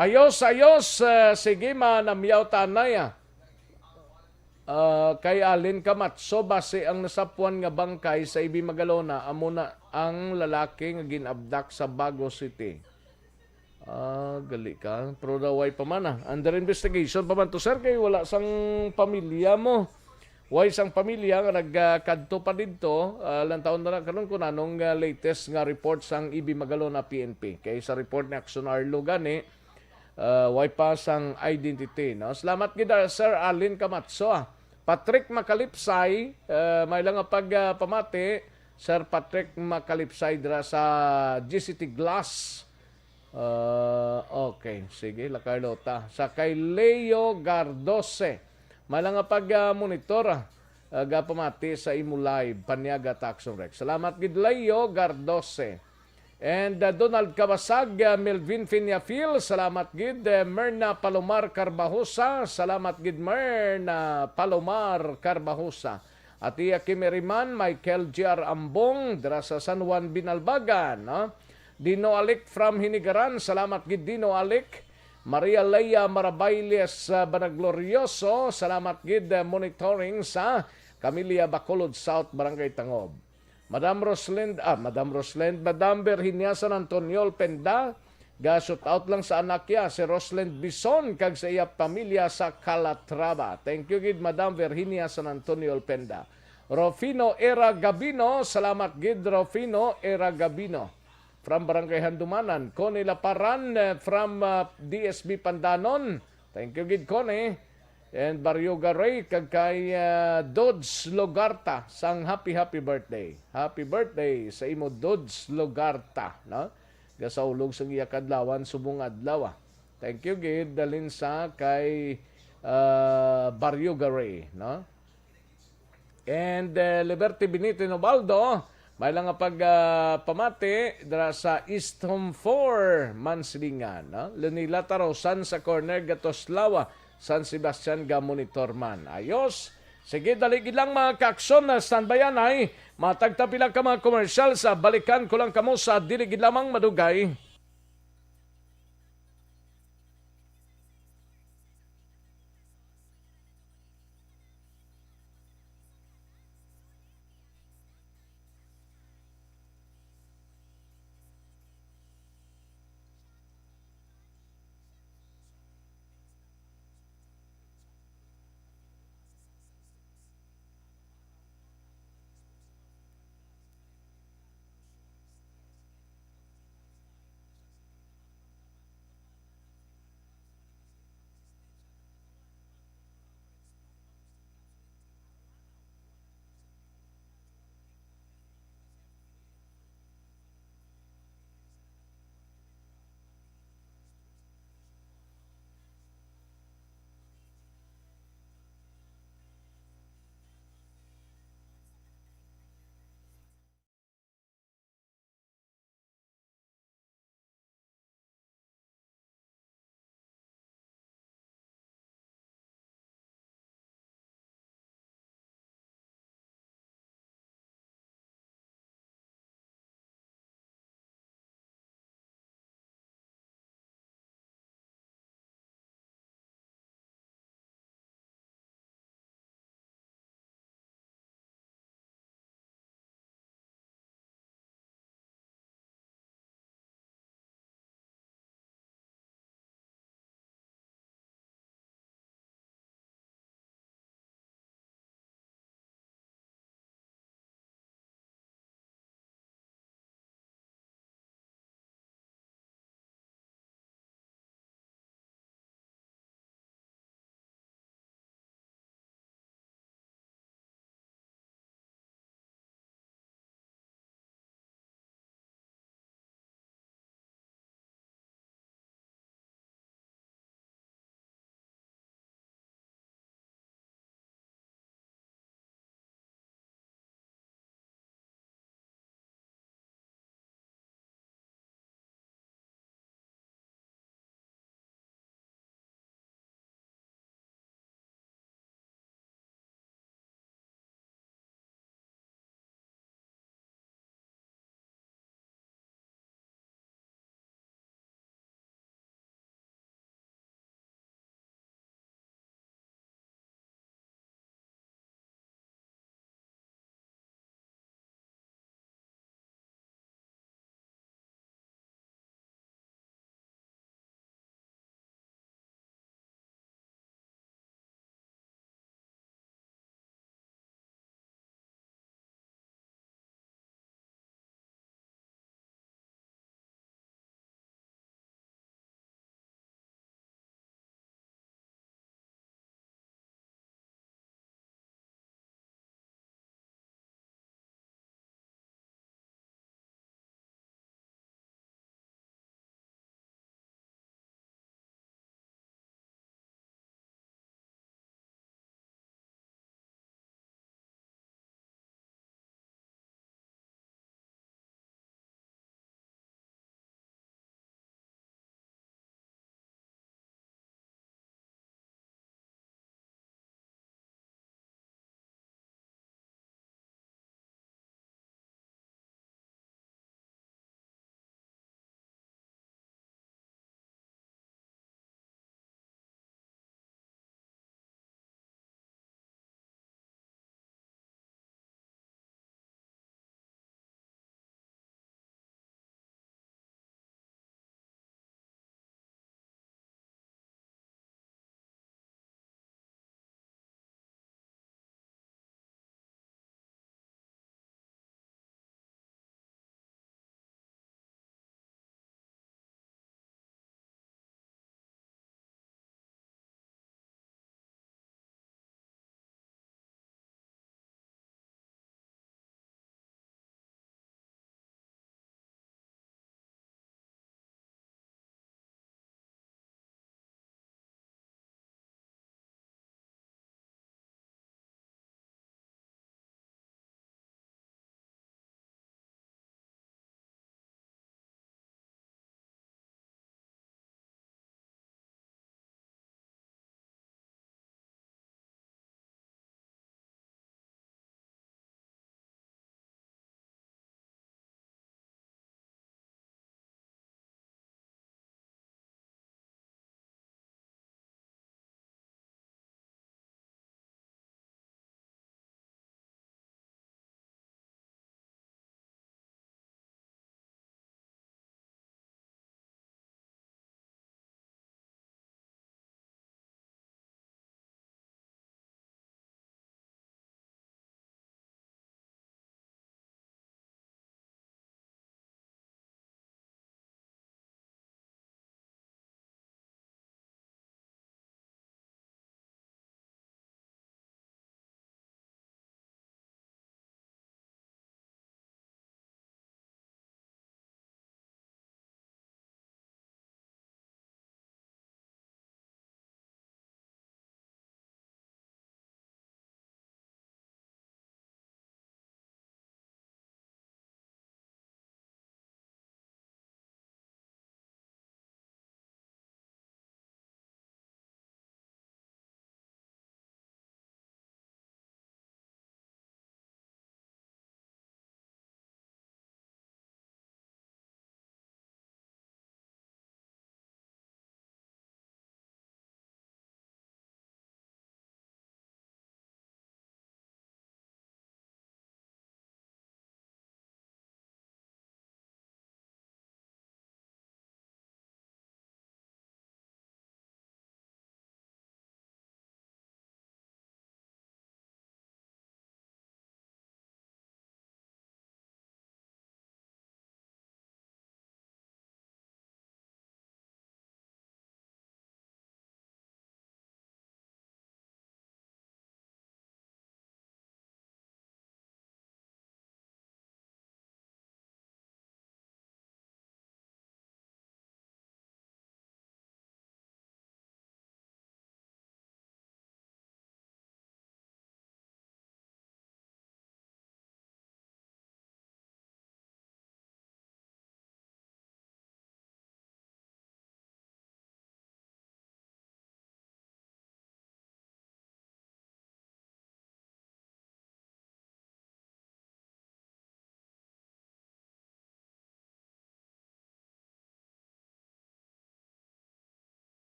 Ayos, ayos. Ah, sige, manamyaw ta anay, ah. Ah, kay Alin Camacho, basi ang nasapuan nga bangkay sa Ibi Magalona, amo na ang lalaki nga gin-abduct sa Bago City. Ah, gali ka. Pero daw way pa man, ah. Under investigation pa man to, sir, kay wala sang pamilya mo. Way sang pamilya nga nagkadto pa didto, ah, lantawon na lang karon kung anong, ah, latest nga report sang Ibi Magalona P N P. Kay sa report ni Action Arlo gani, ah, way pa sang identity, no? Salamat gid, ah, Sir Alin Camacho, ah. Patrick Macalipsay, ah, may lang nga pag, ah, pamati, Sir Patrick Macalipsay dira sa G C T Glass. Ah, okay. Sige, La Carlota. Sa kay Leo Gardose. May lang nga pag, ah, monitor, ah, ah, gapamati sa imo live, Paniaga Taxon Rex. Salamat gid, Leo Gardose. And, ah, Donald Kabasag, ah, Melvin Finiafil, salamat gid. Eh, Merna Palomar Carbajosa, salamat gid, Merna Palomar Carbajosa. Atiya Kimeriman, Michael G R Ambong, dira sa San Juan, Binalbagan, no? Dino Alic from Hinigaran, salamat gid, Dino Alic. Maria Leia Marabailes, ah, Banaglorioso, salamat gid, ah, monitoring sa Camilla Bacolod South, Barangay Tangob. Madam Roslind, ah, Madam Roslind, Madam Virginia San Antonio Olpenda, ga shout out lang sa anak niya, si Roslind Bison, kag sa iya pamilya sa Calatrava. Thank you gid, Madam Virginia San Antonio Olpenda. Rofino Era Gabino, salamat gid, Rofino Era Gabino. From Barangay Handumanan, Connie Laparan, eh, from, ah, D S B Pandanon. Thank you gid, Connie. And Barrio Garay, kag kay, ah, Dodge Logarta, sang happy, happy birthday. Happy birthday sa imo, Dodge Logarta, no? Gasaulog sang iya kadlawan subong adlaw, ah. Thank you gid, dalin sa kay, ah, Barrio Garay, no? And, eh, Liberty Benito Inobaldo, may lang nga pag, ah, pamati dira sa East Home four, Mansilingan, no? Lunila Tarosan sa corner, Gatoslawa, San Sebastian, ga monitor man. Ayos. Sige, dali gid lang, mga kaakson, na standby anay. Matag ta pila ka mga commercial sa balikan ko lang kamo sa dili gid lamang madugay.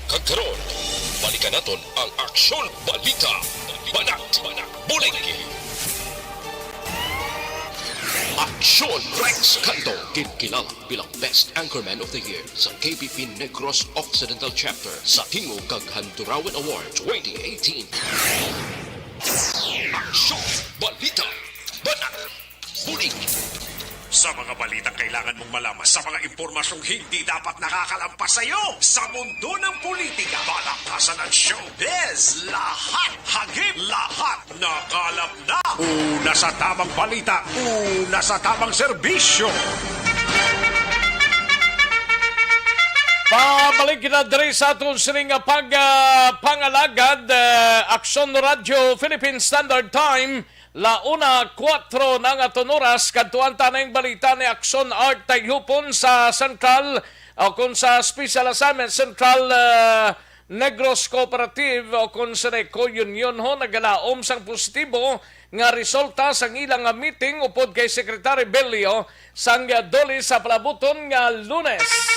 Kag karon, balikan naton ang Aksyon Balita. Banat, Bulig. Aksyon Rex Cando, ginkilala bilang Best Anchorman of the Year sa K B P Negros Occidental Chapter sa Tingog kag Handurawan Award twenty eighteen. Aksyon Balita. Banat, Bulig. Sa mga balitang kailangan mong malaman, sa mga impormasyong hindi dapat nakakalampas sa iyo, sa mundo ng politika, palakasan at showbiz, lahat hagip, lahat nakalap na. Una sa tamang balita, una sa tamang serbisyo. Pabalik kita diri sa aton sining nga pag, ah, pangalagad, ah, Aksyon Radyo Philippine Standard Time, la una kuwatro na ang aton oras. Kadtuan ta na ang balita ni Aksyon Art Tayhupon sa Central, o kung sa Special Assignment Central, ah, Negros Cooperative, o kung sa Neco Union ho, nagalaom sang positibo nga resulta sang ilang nga meeting upod kay Secretary Bello sang Dole sa palabuton nga Lunes.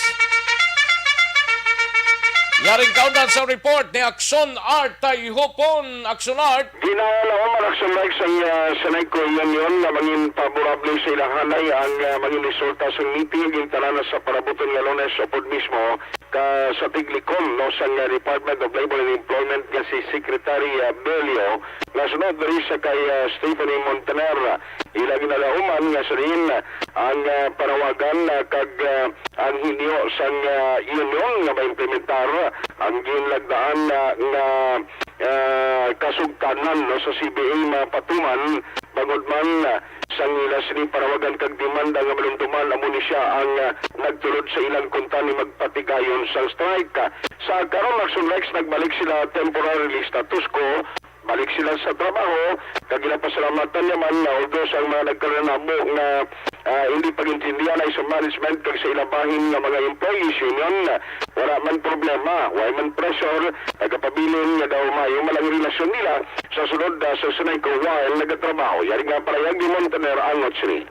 Yaring kaundan sa report ni Aksyon Art Tayhupon. Aksyon Art. Ginalaom man, Aksyon Art, sang, ah, sa Neco Union nga mangin favorable sa ilahanay ang, ah, mangin resulta sang meeting nga gintanan sa palabuton nga Lunes upod mismo ka sa tiglikom, no, sang, ah, Department of Labor and Employment nga si Secretary, ah, Bello, nga sunod diri sa kay, ah, Stephanie Montaner. Ila ginalauman nga sa diin ang, ah, panawagan, ah, kag, ah, ang hinyo sang, ah, union nga maimplementar ang ginlagdaan, ah, nga, ah, kasugtanan, no, sa C B A mapatuman, bangod man, ah, sang ila sini panawagan kag demanda nga malumduman, amo ni sia ang, ah, nagtulod sa ilang kuntani magpatigayon sang strike. Sa karon, Aksyon Rex, nagbalik sila temporarily status quo, balik sila sa trabaho, kag ginapasalamatan niya man nga although sa mga nagkalanabo nga, ah, hindi pag-intindihan ay sa management kag sa ila bahin nga mga employees union, wala man problema, way man pressure, nagapabilin nga daw maayo man ang relasyon nila sa sunod, ah, sa Senay ko while nagatrabaho. Yari nga palahayag ni Montaner ang Otsri.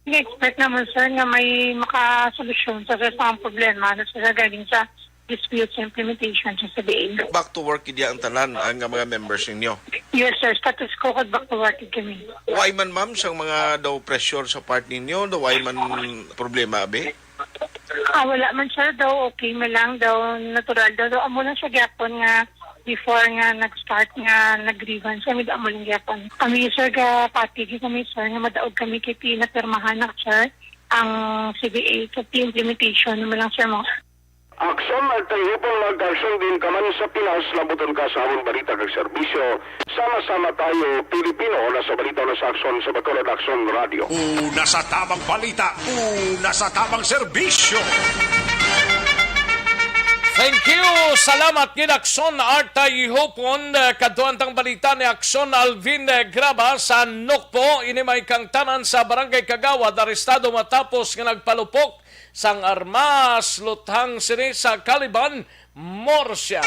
Expect naman, sir, nga may makasolusyon sa, sa mga problema na sa galing sa dispute sa implementation sa C B A. Back to work gid ang tanan, ang mga members ninyo? Yes, sir. Status quo kag back to work gid kami. Way man, ma'am, sang mga daw pressure sa part ninyo, daw way man problema, abi? Ah, wala man, sir. Daw okay man lang, daw natural daw. Daw amo lang siya gyapon nga before nga nag-start nga nag-grievance kami, daw amo lang gyapon. Kami, sir, ga patig kami, sir, nga madaog kami kay pinapirmahan na, sir, ang C B A sa implementation naman lang, sir, mo. Aksyon, magtayupon, mag-aksyon din ka man sa Pinas, lambuton ka sa amon balita kag serbisyo. Sama-sama tayo, Pilipino, na sa balita, na sa aksyon, sa Bacolod Aksyon Radio. Una sa tamang balita, una sa tamang serbisyo. Thank you. Salamat gid, Aksyon Artay Hopon. Eh, kadto ang balita ni Aksyon Alvin, eh, Graba sa Nokpo. Ini may kangtanan sa Barangay Kagawad, arestado matapos nga nagpalupok sang armas, luthang sini sa Caliban, Murcia.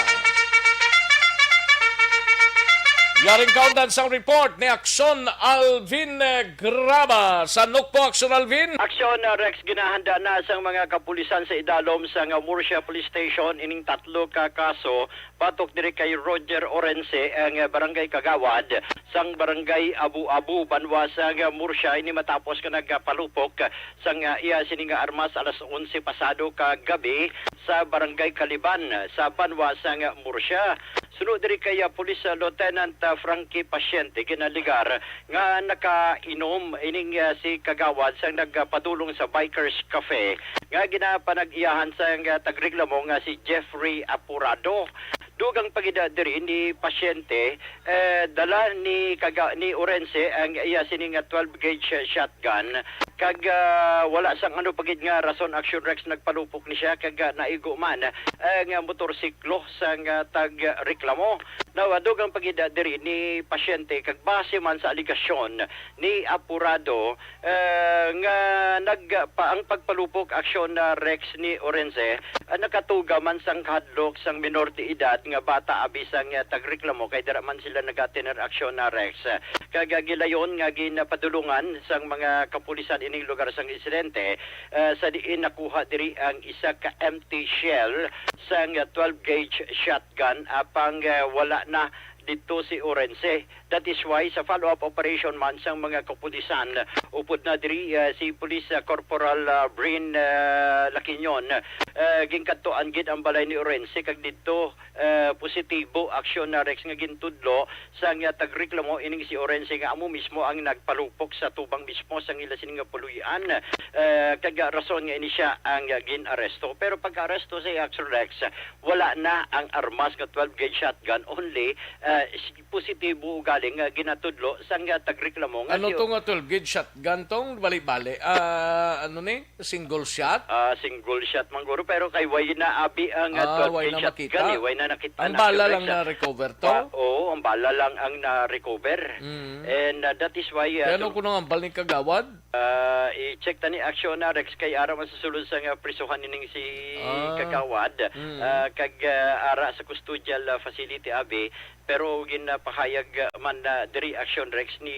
Yaring kaundan sang report ni Aksyon Alvin, eh, Graba. Sa Nokpo, Aksyon Alvin? Aksyon, uh, Rex, ginahanda na sang mga kapulisan sa idalom sang Murcia Police Station ining tatlo ka kaso batok diri kay Roger Orense, ang, uh, barangay kagawad sang barangay Abu-Abu, banwa sang Murcia, ini matapos nga nagpalupok sang, uh, iya sini nga armas alas onse pasado ka gabi sa barangay Caliban sa banwa sang Murcia. Suno diri kay, ah, Police, ah, Lieutenant, ah, Frankie Pasyente, ginalegar nga nakainom ining, ah, si kagawad sang nagpadulong sa Bikers Cafe nga ginapanag-iyahan sang, ah, tagreklamo nga si Jeffrey Apurado. Dugang pa gid, ah, diri ni Pasyente, eh, dala ni kaga-, ni Orense ang iya sini nga twelve gauge, ah, shotgun. Kag, ah, wala sang ano pa gid nga rason, Aksyon Rex, nagpalupok ni siya kag, ah, naigo man, ah, nga motorsiklo sang, ah, tagreklamo. Now, dugang pa gid diri ni pasyente, kag base man sa alegasyon ni Apurado, eh, nga nag-, pa, ang pagpalupok aksyon na Rex ni Orense, ah, nakatuga man sang kahadlok sang minor de edad nga bata abi sang, ah, tagreklamo, kay dira man sila nagatener aksyon na Rex. Kag, ah, gilayon nga ginapadulungan sang mga kapulisan ining lugar sang insidente, ah, sa diin nakuha diri ang isa ka empty shell sang, ah, twelve gauge shotgun, apang, ah, wala na didto si Orense. That is why sa follow-up operation man sang mga kapulisan, upod na diri, ah, si Police, ah, Corporal, ah, Brin, ah, Laquinyon, ah, ginkadtuan gid ang balay ni Orense, kag didto, ah, positibo aksyon na Rex nga gintudlo sang, ah, tagreklamo ining si Orense nga amo mismo ang nagpalupok sa tubang mismo sang ila sini nga puloy-an, ah, kag rason nga ini sia ang, ah, gin-aresto. Pero pag-aresto sa Action Rex, wala na ang armas nga twelve gauge shotgun, only, ah, s-, positibo ugaling, ah, ginatudlo sang, ah, tagreklamo nga Ano si to nga twelve gauge shotgun tong bali-bali? Ah, ano ni? Single shot? Ah, single shot man guro, pero kay way na abi ang, ah, Ah, twelve way gauge na shotgun makita? eh, way na nakita Ang na bala lang direct sa na-recover to? Wa-, oo, ang bala lang ang na-recover. Mm. And, ah, that is why, ah, Kaya ano sum- kuno ang bal ni Kagawad? Ah, i-check ta ni aksyon na Rex kay ara man sa sulod sa nga prisuhan nining si Ah. Kagawad, Mm. ah, kag, ah, ara sa custodial, ah, facility abi, pero ginapahayag, ah, man na diri aksyon Rex ni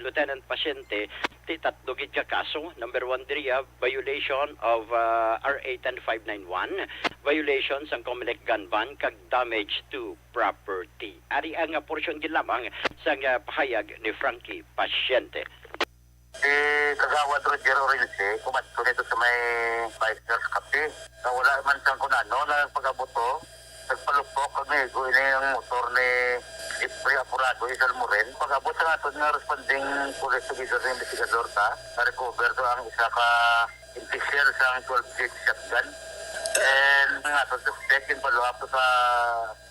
Lieutenant Pasyente, ti tatlo gid ka kaso. Number one diri, ah, violation of, ah, R A ten five nine one, violation sang Comelec gun ban, kag damage to property. Ari ang, ah, portion gid lamang sang, ah, pahayag ni Frankie Pasyente. Si Kagawad Roger Orense, kumadto nito sa may Bikers Cafe. Nawala man sang kunano na pag-abot to. Nagpalupok kag niigo ini ang motor ni Jeffrey Apurado Isalmoren. Pag-abot sa aton nga responding police officer sa investigador ta, na-recover to ang isa ka empty shell sang twelve gauge shotgun. And ang aton suspect, in follow-up to sa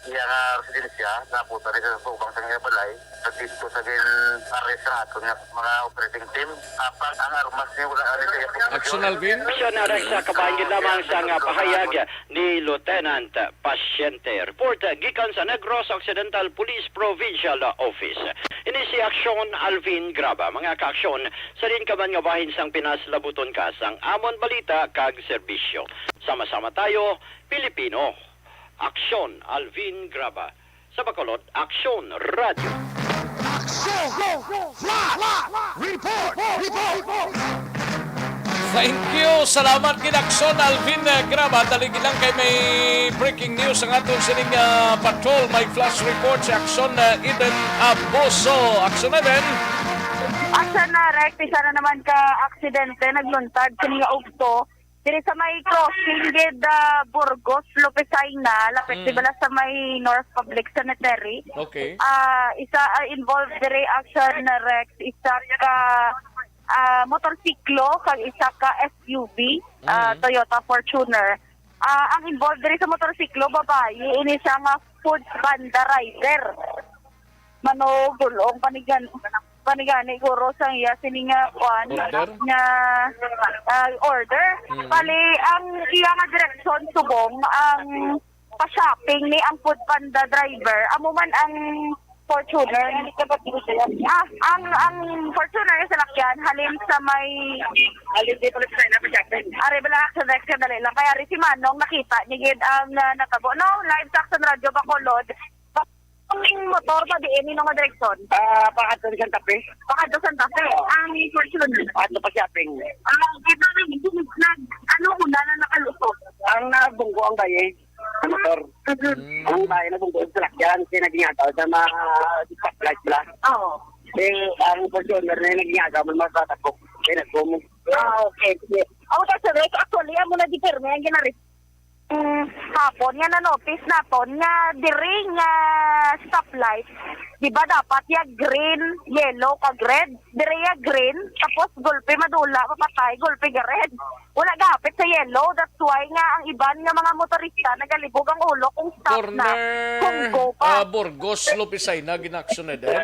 iya nga residensya, nabuta ni sa tubang sa iya balay. Nagdispo sa gin-arrest sa aton nga mga operating team. Apan ang armas ni wala ani sa iya posisyon. Action, Alvin? Action, Rex, sa kabahin gid lamang sa nga pahayag ni Lieutenant Pasyente. Report, ah, gikan sa Negros Occidental Police Provincial Office. Ini si Action Alvin Graba. Mga kaaksyon, sa diin ka man nga bahin sang Pinas, labuton ka sang amon balita kag serbisyo. Sama-sama tayo, Pilipino. Aksyon, Alvin Graba. Sa Bacolod, Aksyon Radio. Aksyon! Flash! Report! Report! Thank you. Salamat gid, Aksyon Alvin, eh, Graba. Dali gid lang kay may breaking news ang aton sining, ah, patrol. May flash report si Aksyon, eh, Eden Abuso. Aksyon Eden. Aksyon na, Rex. Isa na naman ka aksidente nagluntad sa mga ugto diri sa may crossing gid, ah, Burgos, Lopez Jaena, lapit Mm. di bala sa may North Public Cemetery. Okay. Ah, isa, ah, involved diri, Aksyon Rex, isa ka, ah, motorsiklo kag isa ka S U V, ah, Mm. Toyota Fortuner. Ah, ang involved diri sa motorsiklo, babayi, ini siya nga food panda rider. Manugulong panigan, panigani guro sang iya sini nga kuan, Order? nga, ah, order. Mm. Bali, ang iya nga direksyon subong ang pa-shopping ni ang food panda driver. Amo man ang Fortuner. Ah, ang, ang Fortuner nga salakyan halin sa may Halin dito lang sa na shopping. Ari bala sa next, dali lang. Kaya ari si Manong nakita niya gid ang, ah, natabo. No, live sa Action Radio Bacolod. Ang motor pa diin, nino nga direksyon? Ah, pakadto sa Santa Fe. Pakadto Santa Fe. Ang Fortuner. Pakadto pa shopping. Ah, ito na yung nag-, ano, una na nakalusot. Ang nabunggo ang baye, ang motor. Mm. Ang baye nabunggo ang salakyan, kaya naging agaw sa mga stoplight bala. Oo. Eh, ang Fortuner na yung naging agaw, man makatakbo. Kaya nagkumo. Ah, okay. Sige. Ako, ta, sir, actually, amo na di permi ang ginari. Mm, hapon nga na-notice naton nga diri nga stoplight, di ba dapat ya green, yellow, kag red? Diri ya green, tapos gulpi madula, mapatay, gulpi ga red. Wala gapit sa yellow, that's why nga ang iban nga mga motorista nagalibog ang ulo kung stop na, Corner, kung go pa. ah, Burgos, Lopez Jaena, ginaksyon na din.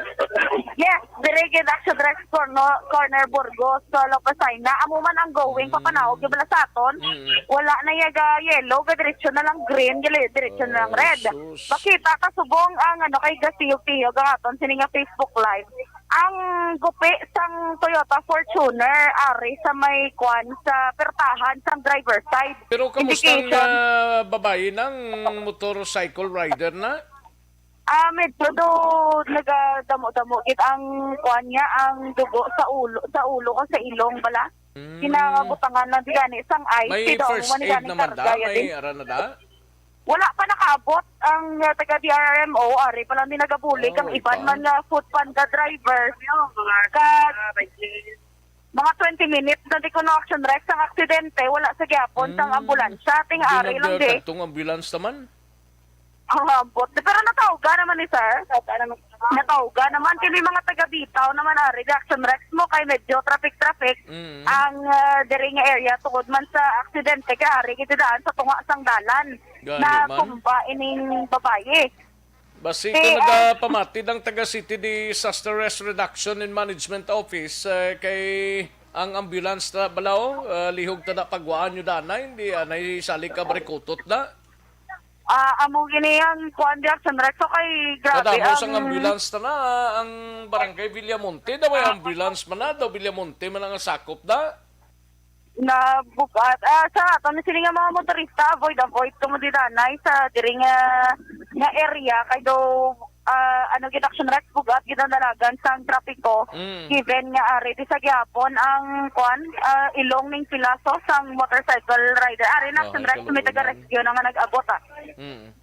Yes, Diri gid, Action Rex, corner, corner Burgos, sa Lopez Aina. Amo man ang going, Mm. papanaog, yung bala sa aton. Mm. Wala na iya ga yellow, ga diretso na lang green, gali-, diretso na lang Ah, red. sus. Makita ka subong ang, ano, kay gasiyog-tiyog ang aton sini nga Facebook Live. Ang gupi sang Toyota Fortuner, ari sa may kwan, sa pertahan, sang driver side. Pero kamusta ang, Indication. ah, babayi nang motorcycle rider na? Ah, medyo do nagadamo-damo gid ang kuan niya, ang dugo sa ulo, sa ulo ko, sa ilong bala. Mm. Kinabutangan lang di gani sang ice, May kay daw first mo ni aid gani naman karga da? yan, May eh. ara na da? Wala pa nakaabot ang, uh, taga D R R M O, ari pa lang din nagabulig ang Oh, iban pa. man nga food panda driver. Kag mga twenty minutes na di ko na Action Rex ang aksidente, wala sa gyapon sang Mm. ambulansya, ting Hindi ari lang nag-, di. Kadtong ambulance naman? Ah, ambot. Pero natawga naman ni sir. Natawga naman. Kini mga taga Bitaw naman, ari, Action Rex mo kay medyo traffic-traffic Mm. ang, ah, diri nga area tungod man sa aksidente kay ari gid daan sa tunga sang dalan Gani na man. tumba ining babayi. Basi Eh, ko ang nagapamati ang taga City Disaster Risk Reduction and Management Office, eh, kay ang ambulance ta balaw, ah, lihog ta na pagwaan nyo danay, hindi, ah, naisali ka barikutot na. Ah, amo gini ang kuan di Action Rex. So, kay grabe Kadamo sang ang ambulance ta na, ang barangay Villamonte, daw may Ah. ambulance man na, daw Villamonte man ang sakop na. Nabugat. Ah, sa aton, sini nga mga motorista, avoid, avoid kamo di danay sa diri nga, nga area. Kay do, ah, ano gid Action Rex, bugat gid ang dalagan sang trapiko. Mm. Given nga ari di sa gihapon ang, kuan, ah, ilong ning pilaso sang motorcycle rider. Ari na, Ah, Action Rex, may taga-rescue na nga nag-abot, ah. Mm.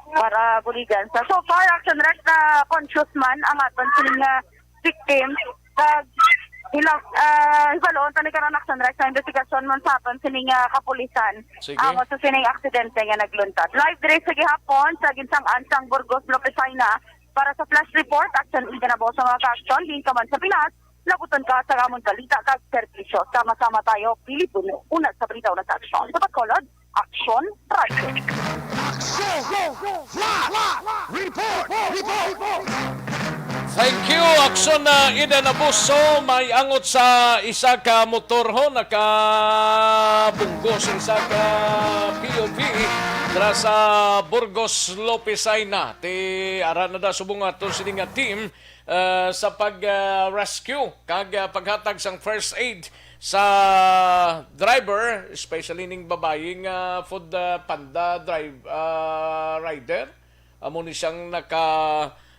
Para buligan. Sa so far, Action Rex, na conscious man ang aton sini nga victim. Kag ilang, ah, hibaloon ta ni karon, Action Rex, sa investigasyon man sa aton sini nga kapulisan. Sige. Amo sa sining aksidente nga nagluntad. Live diri sa gihapon sa ginsang-an sang Burgos, Lopez Aina. Para sa flash report, Action Ida na sa mga ka-action, din ka man sa Pinas, labuton ka sa amon balita kag serbisyo. Sama-sama tayo, Pilipino, una sa balita, una sa aksyon. Sa Bacolod, Aksyon Radyo. Aksyon! Flash! Report! Report! Thank you, Aksyon na Eden Abuso. May angot sa isa ka motor ho, nakabunggo sa isa ka P O V dira sa Burgos, Lopez Aina. Ti ara na da subong ato sini nga team, ah, sa pag, ah, rescue kag, ah, paghatag sang first aid sa driver, especially ning babayi nga food, ah, panda drive, ah, rider. Amo ni siyang naka,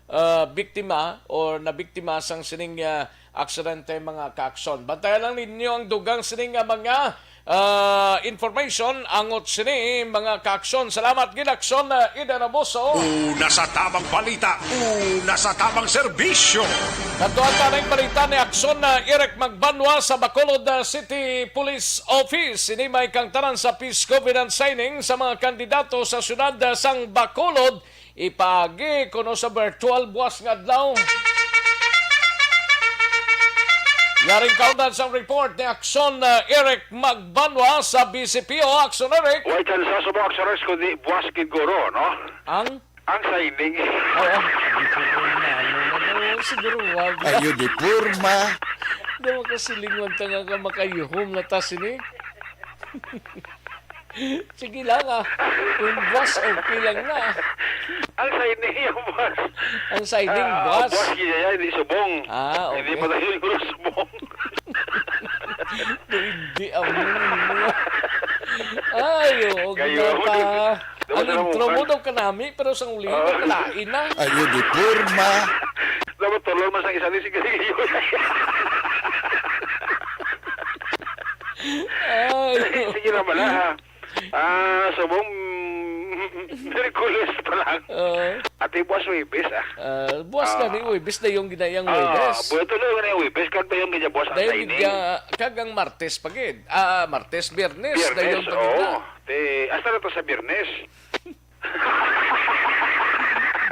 ah, biktima or nabiktima sang sining, ah, aksidente, mga kaaksyon. Bantayan lang ninyo ang dugang sining, ah, mga, ah, information angot sini, mga kaaksyon. Salamat gid, Aksyon, ah, Eden Abuso. Una sa tamang balita, una sa tamang serbisyo. Kadto ang tanang balita ni Aksyon, ah, Eric Magbanwa sa Bacolod, ah, City Police Office. Ini may kangtanan sa peace covenant signing sa mga kandidato sa siyudad, ah, sang Bacolod. Ipaagi kuno sa virtual buwas nga adlaw. Yaring kaundan sang report ni Aksyon, uh, Eric Magbanwa sa B C P O. Aksyon, Eric. Way tsansa sa mga Aksyon, Rex, kundi buwas gid guro, no? Ang? Ang signing. Oo. Hindi ko po inaano na. Oo, siguro wag. Ayo di porma. Hindi mo kasi lingwan ta nga ka makayuhom na ta sini. Sige lang, ah. Yung boss, okay lang na. Ang signing yung boss. Ang signing, Ah, boss. Boss, yun yan, hindi subong. Ah, okay. Hindi pa tayo yung subong. Hindi, ang Ay, oo, Kayo, ginapa. Dapat Ang alam mo, intro mo kan- daw kanami, pero sa uli, Oo. Kalain na. Ayo, di porma. Dapat tulong mas ang isa ni si Gary. Ay, Sige na pala, ha. Ah, subong Miyerkules pa lang. Oo. Ate, buwas Huwebes, ah. Ah, buwas Ah. na ni Huwebes na yung ginayang Ah, Huwebes. Buwet ulo na yung Huwebes, kag pa yung ganyan buwas ang Dahil signing. Gya-, kag ang Martes pa gid. Ah, Martes, Biyernes, Biyernes, dayon pa gid oo. na. Te, hasta na to sa Biyernes.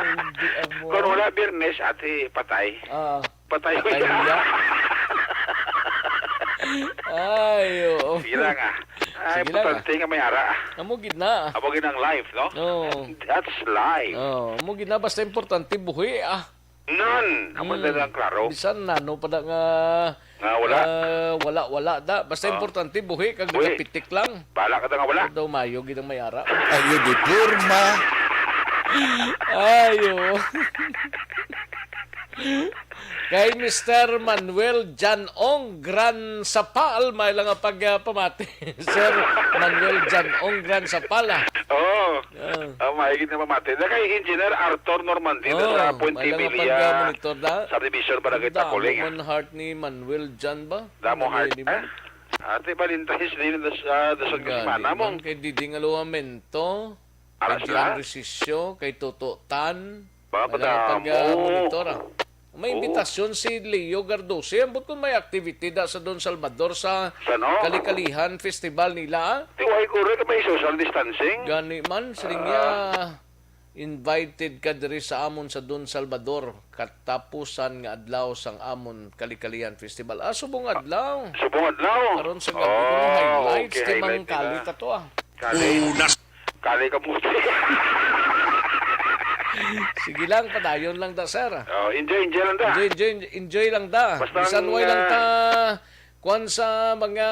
Hindi ang mo. Kung wala Biyernes, ate, patay. Ah. Patay Patay siya. niya. Ay, oo. Sige lang, ah. Ah, Sige lang, importante ah. nga may ara. Amo gid na. Amo gid ang life, no? Oo. That's life. Oo, amo gid na. Basta importante, buhi, ah. Nan, amo na lang klaro. Bisan nano pa da nga, Nga wala. Ah, wala, wala da. Basta importante, buhi kag nagapitik lang. Bala ka da nga wala. Daw mayo gid ang may ara. Ayo di porma. Ayo. Kay Mister Manuel Jan Ong Gran Sapal, may lang nga pagpamati. Sir Manuel Jan Ong Gran Sapal, ah. Oo. Ah. Ah, maigit na mamati. Na kay Engineer Arthur Normandino sa Puente Villa, sa Division Barangay Tacoling. Ang damo man heart ni Manuel Jan ba? Damo heart, eh? Ate Valentine's Day na sa, ah, dason ka semana mo. Kay Diding Aluamento, kay Gian Resisio, kay Toto Tan. Ba, madamo. Pag-monitor, ah. May imbitasyon si Leo Gardosi. Ambot kung may activity da sa Don Salvador sa Kalikalihan Festival nila, ah. Ti, why ko rin ka may social distancing? Gani man, siling niya, invited ka diri sa amon sa Don Salvador, katapusan nga adlaw sang amon Kalikalihan Festival. Ah, subong adlaw. Subong adlaw? Karon sa gabi, kuno highlights, okay, kay highlight nila. Kali ta to, ah. Kali. Kali ka buti. Sige lang, padayon lang da, sir. Oh, enjoy, enjoy lang da. Enjoy, enjoy, enjoy lang da. Basta bisan ang, way lang ah, ta, kuwan sa mga,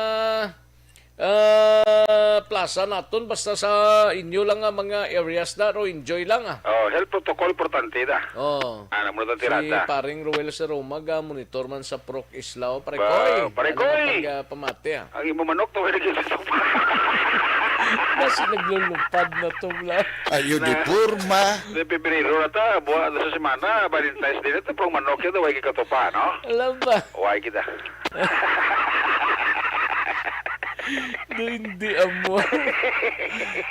ah, plaza naton, basta sa inyo lang nga mga areas da, ro enjoy lang, ah. Oh, health protocol, importante da. Oh. Ano mo na tirada? Si paring Ruel Seroma, ga monitor man sa Pro Islaw, pare Koy. Pare Koy! Ano ang pag-, ah, pamati, ah? Ang imo manok, to, wala gyud sa sopa. Basi naglulupad na to, bla. Ayo di porma. Sa Pebrero na ta, buwan na sa semana, Valentine's Day na ta, pero manok yun, wala gyud katupa, no? Alam ba? Wala kita. Do hindi amo.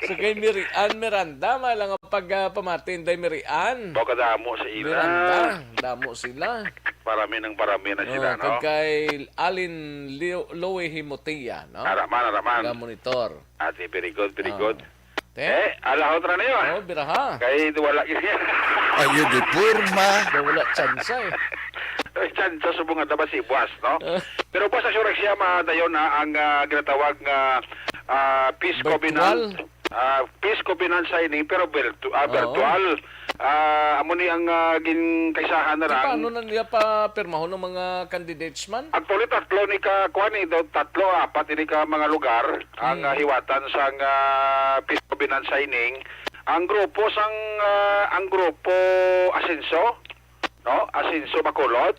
So kay Mirian Miranda, may lang ang pag, ah, pamati, Inday Mirian. Daw kadamo sa ila. Miranda, damo sila. Parami ng parami na sila, no? Kag kay Alin Leo-, Loe Himotia, no? Araman, araman. Nga monitor. Ate, very good, very good. Eh, alahot ra niyo, ah. Oh, biraha. Kay wala gid siya. Ayo di porma. Daw wala tsansa, eh. Ay, tsansa subong nga dapat si Buas, no? Pero Buas, ang sure siya, madayon na ang, ah, ginatawag nga, ah, peace covenant. Ah, peace covenant signing, pero virtu-, ah, virtual. Ah, amo ni ang, ah, ginkaisahan na lang. Paano na niya pa pirmahon ang mga candidates man? Actually, tatlo ni ka, kuwan ni, daw tatlo, apat ini ka mga lugar ang, ah, hiwatan sang, ah, peace covenant signing. Ang grupo sang, ah, ang grupo Asenso, no? Asenso Bacolod.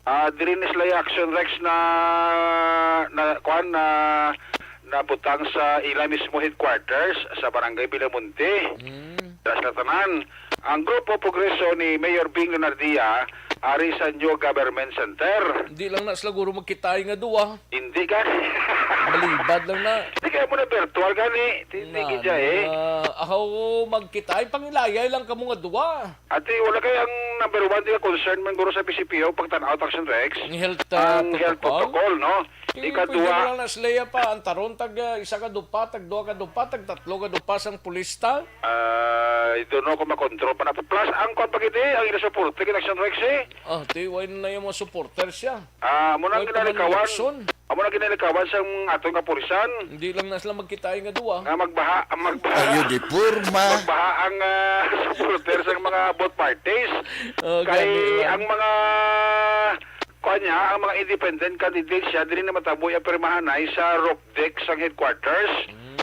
Ah, diri ni sila Action Rex na, na, kuwan, na, nabutang sa ila mismo headquarters sa Barangay Villamonte. Mm. Dira sila tanan. Ang Grupo Progreso ni Mayor Bing Leonardia, ari sa New Government Center. Hindi lang na sila guro magkitay nga duwa. Hindi gani. Malibad lang na. Di kaya mo na virtual gani. Hindi gid siya, eh. Ako magkitay, pangilayay lang kamo nga duwa. Ati, wala kay ang number one, di ka concern man guro sa P C P O, pagtan-aw, Action Rex, ang health, ah, ang health protocol, no? Ikadua, pwede na lang na sila pa, ang taron tag, ah, isa ka dupa, tag dua ka dupa, tag tatlo ka dupa sang pulista. Ah, I don't know kung makontrol pa na. Plus, ang kwan pa gid, eh, ang ila support, kay Action Rex, eh. Ah, ti, why na yung mga supporters siya? Ah, amo na ang ginalikawan. Amo na ginalikawan sang aton kapulisan. Hindi lang na sila magkitay nga duwa. Nga magbaha, ang magbaha. Ayo di porma. Magbaha ang, ah, supporter sang mga both parties. Oh, kay ang mga, kuwan niya, ang mga independent candidates siya, dili na matabo yung pirmahanay sa roof deck sang headquarters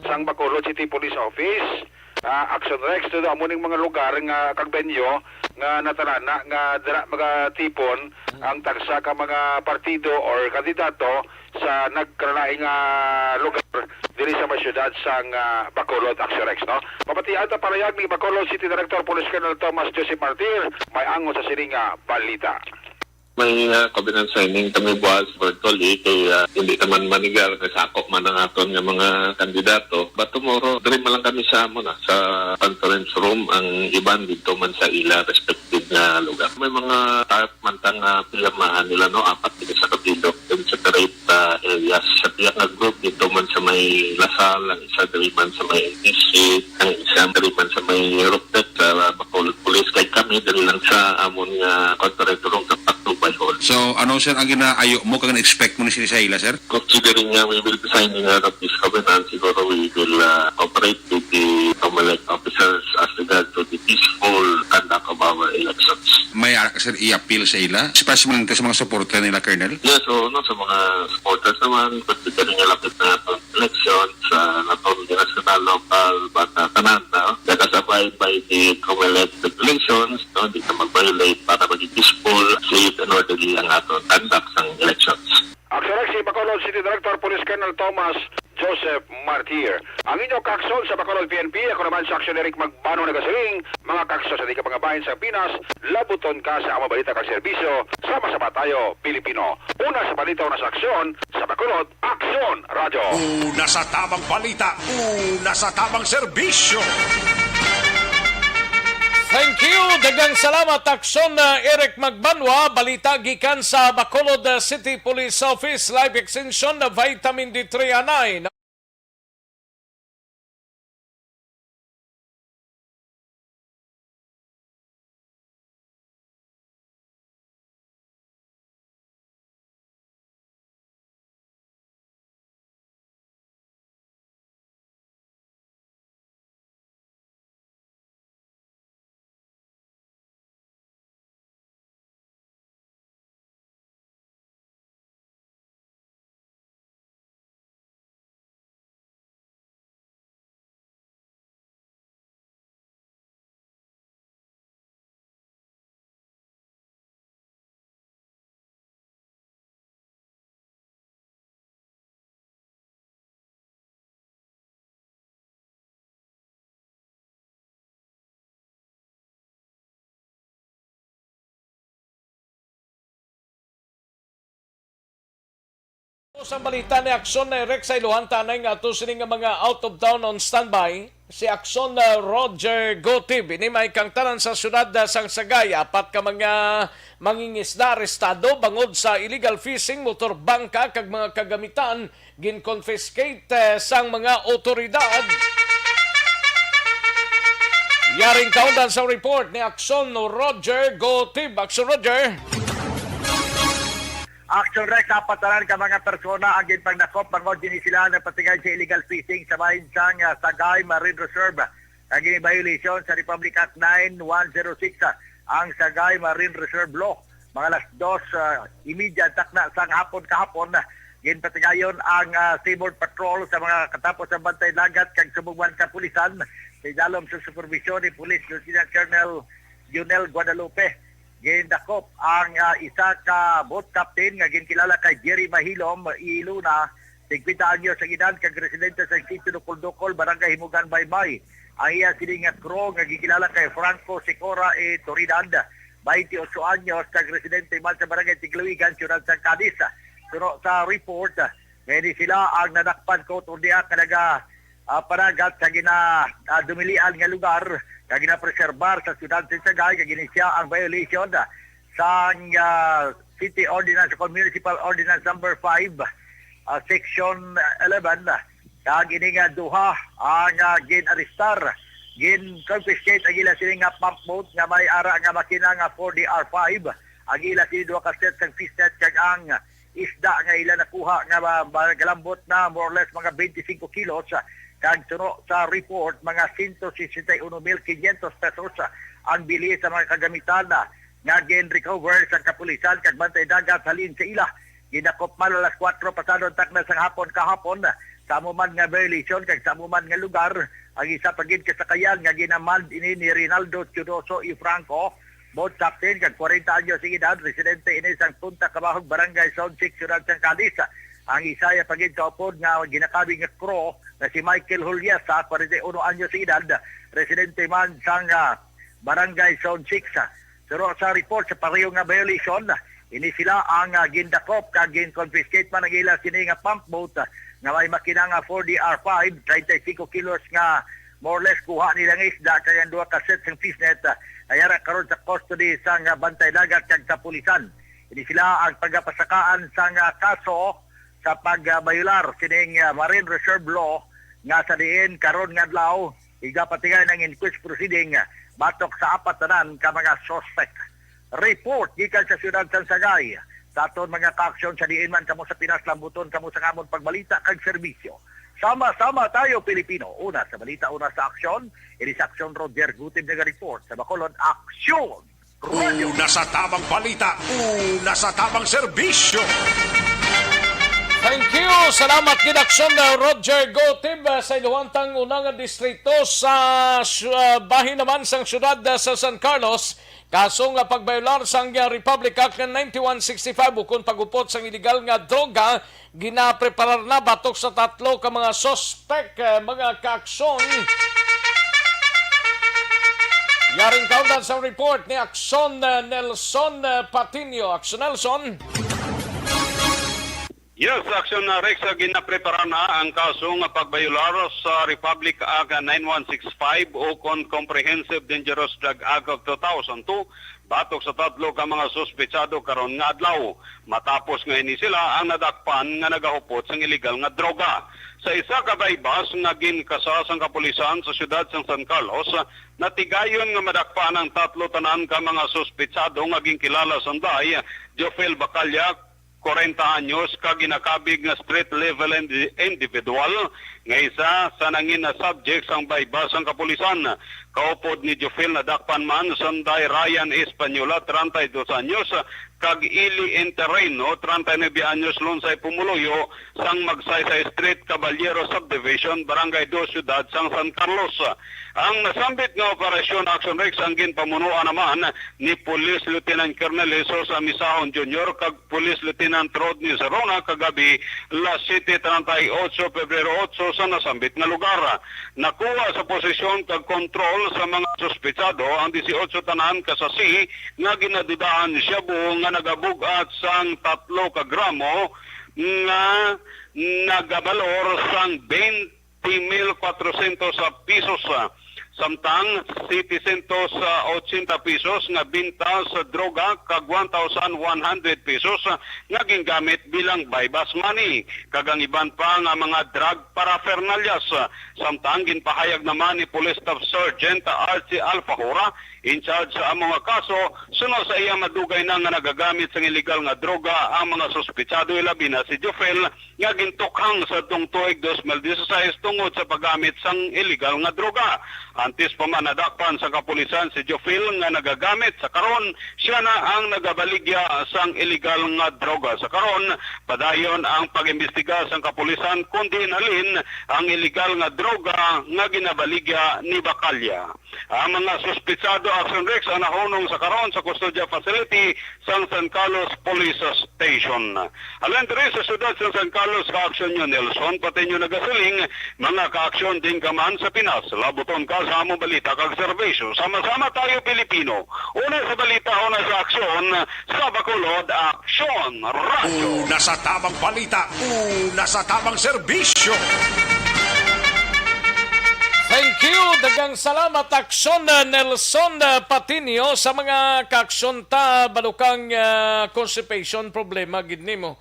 sang Bacolod City Police Office. Ah, Action Rex, tudo amo ning mga lugar nga kag venue nga natalana nga dira magatipon ang tagsa ka mga partido or kandidato sa nagkalain nga lugar diri sa may siyudad sang, ah, Bacolod, Action Rex, no? Mabatian ta parayag ni Bacolod City Director Police Colonel Thomas Joseph Martir, may angon sa sini nga balita. May, ah, covenant signing kami buwas virtually kay, ah, hindi naman manigar nga sakop man ang aton nga mga kandidato. But tomorrow, diri man lang kami sa amo na, sa conference room, ang iban dito man sa ila respective nga lugar. May mga tarp man ta nga pirmahan nila, no, apat dito sa kabilog, in separate, ah, areas. Sa pila nga group, dito man sa may Lasal, ang isa diri man sa may N T C, ang isa diri man sa may Rupet, sa Bacolod Police. Kay kami diri lang sa amon nga kontra diri sa Patubay Hall. So, ano, sir, ang ginaayo mo kag na-expect mo ni sila sa ila, sir? Considering nga we will be signing out of this covenant, siguro we will, uh, cooperate with the Comelec officers as regard to the peaceful conduct of our election. May ara ka, sir, i-appeal sa ila, especially man sa mga suporta nila, Colonel? Yes, oo, no, sa mga supporters naman, particularly nga lapit na atong election sa natong national, local, but, uh, tanan, no? Let us abide by the COMELEC regulations, no? Di ka mag-violate para maging peaceful, safe, and orderly ang atong conduct sang elections. Aksyon Rex, si Bacolod City Director Police Colonel Thomas Joseph Martir. Ang inyo kaaksyon sa Bacolod P N P, ako naman si Aksyon Eric Magbano nagasiling, mga kaaksyon sa di ka mga bahin sa Pinas, labuton ka sa amo balita kag serbisyo, sama-sama tayo, Pilipino. Una sa balita, una sa aksyon, sa Bacolod, Aksyon Radyo. Una sa tamang balita, una sa tamang serbisyo. Thank you. Daghang salamat, Aksyon, uh, Eric Magbanwa. Balita gikan sa Bacolod, uh, City Police Office, live extension, uh, vitamin D three anay. Sa balita ni Aksyon, eh, Rex, sa iluhan tanay nga ato sini nga mga out of town on standby. Si Aksyon, uh, Roger Gotib, ini may kang tanan sa siyudad, uh, sang Sagay. Apat ka mga mangingisda arestado bangod sa illegal fishing, motor, bangka, kag mga kagamitan gin-confiscate, uh, sang mga otoridad. Yaring kaundan sa report ni Aksyon Roger Gotib. Aksyon Roger. Action Rex, apat tanan ka mga persona ang ginpangdakop bangod gini sila nagpatigay sa illegal fishing sa bahin sang, ah, Sagay Marine Reserve. Kag gini violation sa Republic Act nine one zero six, ah, ang Sagay Marine Reserve Law. Mga alas dos, ah, imedya takna sang hapon kahapon, ah, ginpatigayon ang, ah, Seaboard Patrol sa mga katapos sa bantay dagat kag subong man kapulisan sa idalom sa supervisyon ni Police Lieutenant Colonel Junel Guadalupe. Gindakop ang, ah, isa ka boat captain nga ginkilala kay Jerry Mahilom E. Luna, singkwenta anyos ang edad, kag residente sa Sitio Dukol-Dukol, Barangay Himugan, Baybay. Ang iya sini nga crew nga ginkilala kay Franco Sicora E. Toridad, baynte otso anyos, kag residente man sa Barangay Tigluigan, Siyudad sang Cadiz. Suno sa report, may ni sila ang nadakpan ko tundia nga naga ah, panagat sa gina, ah, dumilian nga lugar nga ginapreserbar sa siyudad sa Sagay, kag ini siya ang violation, ah, sang, ah, City Ordinance o Municipal Ordinance Number Five, ah, Section eleven, ah, kag ini nga duha ang, ah, gin-arestar, gin-confiscate ang ila sini nga pump boat nga may ara nga makina nga four D R five, ang ila sini duha ka set sang fishnet, kag ang isda nga ila nakuha nga ma-, ma-, galambot na more or less mga twenty-five kilos, ah, kag suno sa report, mga siyento sesenta y uno mil quinientos pesos, ah, ang bili sa mga kagamitan, ah, nga gin-recover sa kapulisan kag bantay dagat halin sa ila. Gidakop man alas kuwatro pasado ang takna sang hapon kahapon, ah, sa amo man nga violation kag sa amo man nga lugar, ang isa pa gid ka sakayan nga ginamand ini ni Rinaldo Teodoso E. Franco, boat captain kag kwarenta anyos ang edad, residente ini sang Punta Cabahog, Barangay Zone Six, Siyudad sang Cadiz. Ang isa iya pa gid kaupod nga ginakabig nga crew nga si Michael Juliasa, kwarenta y uno anyos ang edad, residente man sang, ah, Barangay Zone Six. Pero sa report sa pareho nga violation, ini sila ang, ah, gindakop kag gin-confiscate man ang ila sini nga pump boat, ah, nga may makina nga four D R five, treinta y cinco kilos nga more or less kuha nila nga isda, kag ang duha ka set sang fishnet, ah, ay ara karon sa custody sang, ah, bantay dagat kag kapulisan. Ini sila ang pagapasakaan sang, ah, kaso sa pagbayolar sining, ah, Marine Reserve Law, nga sa diin karon nga adlaw igapatigayon ang inquest proceeding, ah, batok sa apat tanan ka mga suspect. Report gikan sa siyudad sang Sagay. Sa aton mga kaaksyon, sa diin man kamo sa Pinas, lambuton kamo sa amon pagbalita kag serbisyo. Sama-sama tayo, Pilipino. Una sa balita, una sa aksyon. Ini sa Aksyon, Roger Gutib naga-report. Sa Bacolod, Aksyon! Una sa tamang balita, una sa tamang serbisyo. Thank you. Salamat gid, Aksyon, uh, Roger Gotib, uh, sa iluhang tang una nga distrito sa sy-, uh, bahin naman sang syudad, uh, sa San Carlos. Kaso nga pagbayolar sang, uh, Republic Act ninety-one sixty-five ukon pagupot sang iligal nga droga, ginapreparar na batok sa tatlo ka mga suspek, eh, mga kaaksyon. Yaring kaundan sa report ni Aksyon, eh, Nelson, eh, Patiño. Aksyon Nelson. Yes, Aksyon, uh, Rex, uh, ginaprepara na ang kaso nga pagbayolar sa Republic Act nine one six five ukon Comprehensive Dangerous Drug Act of two thousand two batok sa tatlo ka mga suspetsado karon nga adlaw, matapos nga ini sila ang nadakpan nga nagahupot sang iligal nga droga. Sa isa ka baybas nga ginkasa sang kapulisan sa siyudad sang San Carlos, natigayon nga madakpan ang tatlo tanan ka mga suspetsado nga ginkilala sanday, Jofel Bacalla, kwarenta anyos, kag ginakabig nga street level indi-, individual nga isa sa nangin na subject sang baybas sang kapulisan. Kaupod ni Jofel, nadakpan man sanday Ryan Española, treinta y dos anyos, kag Eli Enterreno, treinta y nueve anyos, lunsay pumuluyo sang Magsaysay Street, Caballero Subdivision, Barangay Dos, Siyudad sang San Carlos. Ang nasambit nga operasyon, Action Rex, ang ginpamunuan naman ni Police Lieutenant Colonel Jesus Amisahon Junior kag Police Lieutenant Rodney Sarona kagabi, las siete treinta y ocho, Pebrero otso, sa nasambit nga lugar. Nakuha sa posesyon kag kontrol sa mga suspetsado ang dieciocho tanan ka sasi nga ginadudahan shabu nga nagabug-at sang tatlo ka gramo nga nagabalor sang twenty mil kwatrocientos pesos, ah, samtang setecientos ochenta pesos nga binta sa droga kag one thousand one hundred pesos, ah, nga gingamit bilang buy-bust money, kag ang iban pa nga mga drug paraphernalias, ah, samtang ginpahayag naman ni Police Staff Sergeant Archie Alfajora, in charge sa amo nga kaso, suno sa iya, madugay na nga nagagamit sang iligal nga droga ang mga suspetsado, ilabi na si Jofel, nga gintukhang sa adtong tuig dos mil dieciséis tungod sa paggamit sang iligal nga droga. Antes pa man, nadakpan sang kapulisan si Jofil nga nagagamit sa karon, siya na ang nagabaligya sang iligal nga droga. Sa karon, padayon ang pag-imbestiga sang kapulisan kon diin halin ang iligal nga droga nga ginabaligya ni Bacalla. Ang mga suspitsado, Action Rex, ang nahunong sa karon sa custodial facility sang San Carlos Police Station. Halin diri sa siyudad sang San Carlos, ka-aksyon nyo, Nelson Patiño nagasiling, mga ka-aksyon, din ka man sa Pinas, labuton ka sa among balita kag serbisyo. Sama-sama tayo, Pilipino. Una sa balita, una sa aksyon, sa Bacolod, Aksyon Radyo. Una sa tamang balita, una sa tamang serbisyo. Thank you. Daghang salamat, Aksyon, uh, Nelson, uh, Patiño, sa mga kaaksyon ta, balukang, uh, constipation, problema gid nimo.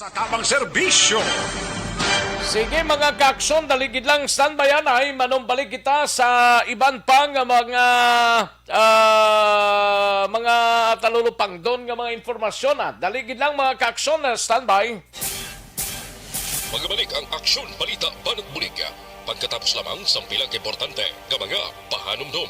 Sa tamang serbisyo. Sige, mga kaaksyon, dali gid lang, standby anay, manumbalik kita sa iban pa nga mga, ah, mga talulupangdon nga mga impormasyon, ah. Dali gid lang, mga kaaksyon, ah, standby. Magabalik ang Aksyon Balita Banat Bulig pagkatapos lamang sang pila ka importante nga mga pahanumdom.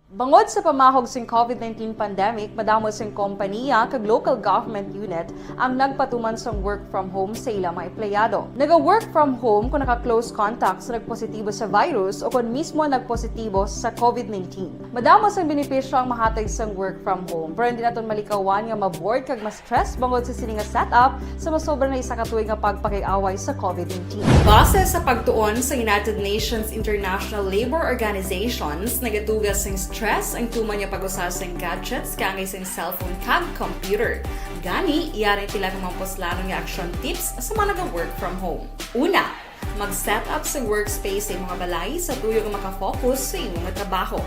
Bangod sa pamahog sing COVID nineteen pandemic, madamo sing kompaniya kag local government unit ang nagpatuman sang work from home sa ila mga empleyado. Naga-work from home kon naka-close contact sa nagpositibo sa virus o kon mismo nagpositibo sa COVID nineteen. Madamo sang benepisyo ang mahatag sang work from home, pero hindi naton malikawan nga ma-bored kag ma-stress bangod sa sini nga setup sa masobra na isa ka tuig nga pagpakig-away sa COVID nineteen. Base sa pagtuon sa United Nations International Labour Organizations, nagatuga sing stress ang tuman nga pag-usa sing gadgets kaangay sing cellphone kag computer. Gani, yari ang pila ka mga puslanon nga action tips sa mga naga-work from home. Una, mag-set up sa workspace sa imong balay sa tuyo nga makafocus sa imong trabaho.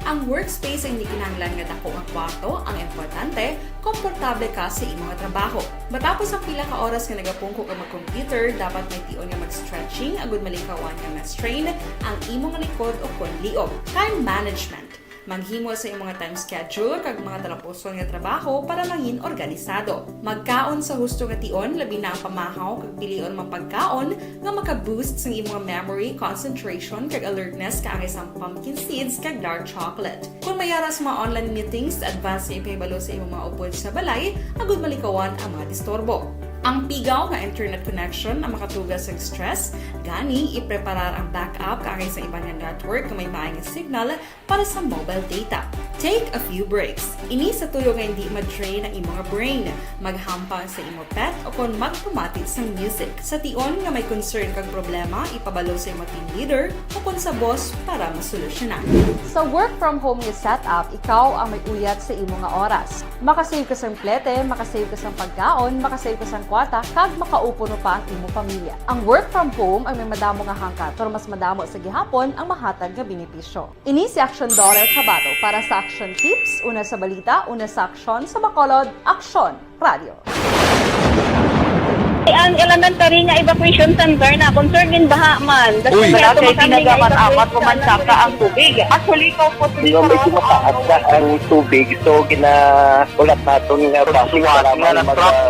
Ang workspace ay hindi kinahanglan nga dako nga kwarto. Ang importante, komportable ka sa imong trabaho. Matapos ang pila ka oras nga nagapungko ka mag-computer, dapat may tion nga mag-stretching agud malikawan nga ma-strain ang imong likod o kon liog. Time management. Maghimo sa imong time schedule kag mga talapuson nga trabaho para mangin organisado. Magkaon sa husto nga tion, labi na ang pamahaw kag pilion mga pagkaon nga maka-boost sang imong memory, concentration, kag alertness kaangay sang pumpkin seeds kag dark chocolate. Kon may ara sa mga online meetings, advance nga ipahibalo sa imong mga upod sa balay agud malikawan ang mga disturbo. Ang pigaw nga internet connection ang makatuga sang stress, gani ipreparar ang backup kaangay sa iban nga network nga may maayong signal para sa mobile data. Take a few breaks. Ini sa tuyo nga hindi ma-drain ang imong brain. Maghampang sa imo pet o kon magpamati sang music. Sa tion nga may concern kag problema, ipabalo sa imo team leader o kon sa boss para masolusyonan. Sa work from home nga setup, ikaw ang may uyat sa imo nga oras. Makasave ka sang plete, makasave ka sang pagkaon, makasave ka sang kwarta, kag makaupo pa ang imo pamilya. Ang work from home ay may madamo nga hangkat, pero mas madamo sa gihapon ang mahatag nga benepisyo. Ini si Action Daughter Kabato para sa Action Tips, una sa balita, una sa aksyon, sa Bacolod, Aksyon Radio. Ang elementary nga evacuation center na concern gin baha man. Uy. Wala kay ginagamit-amat o mansaka ang tubig. Actually, ikaw po, medyo mataas na ang tubig, so ginahulat naton nga base para mag-, mag-,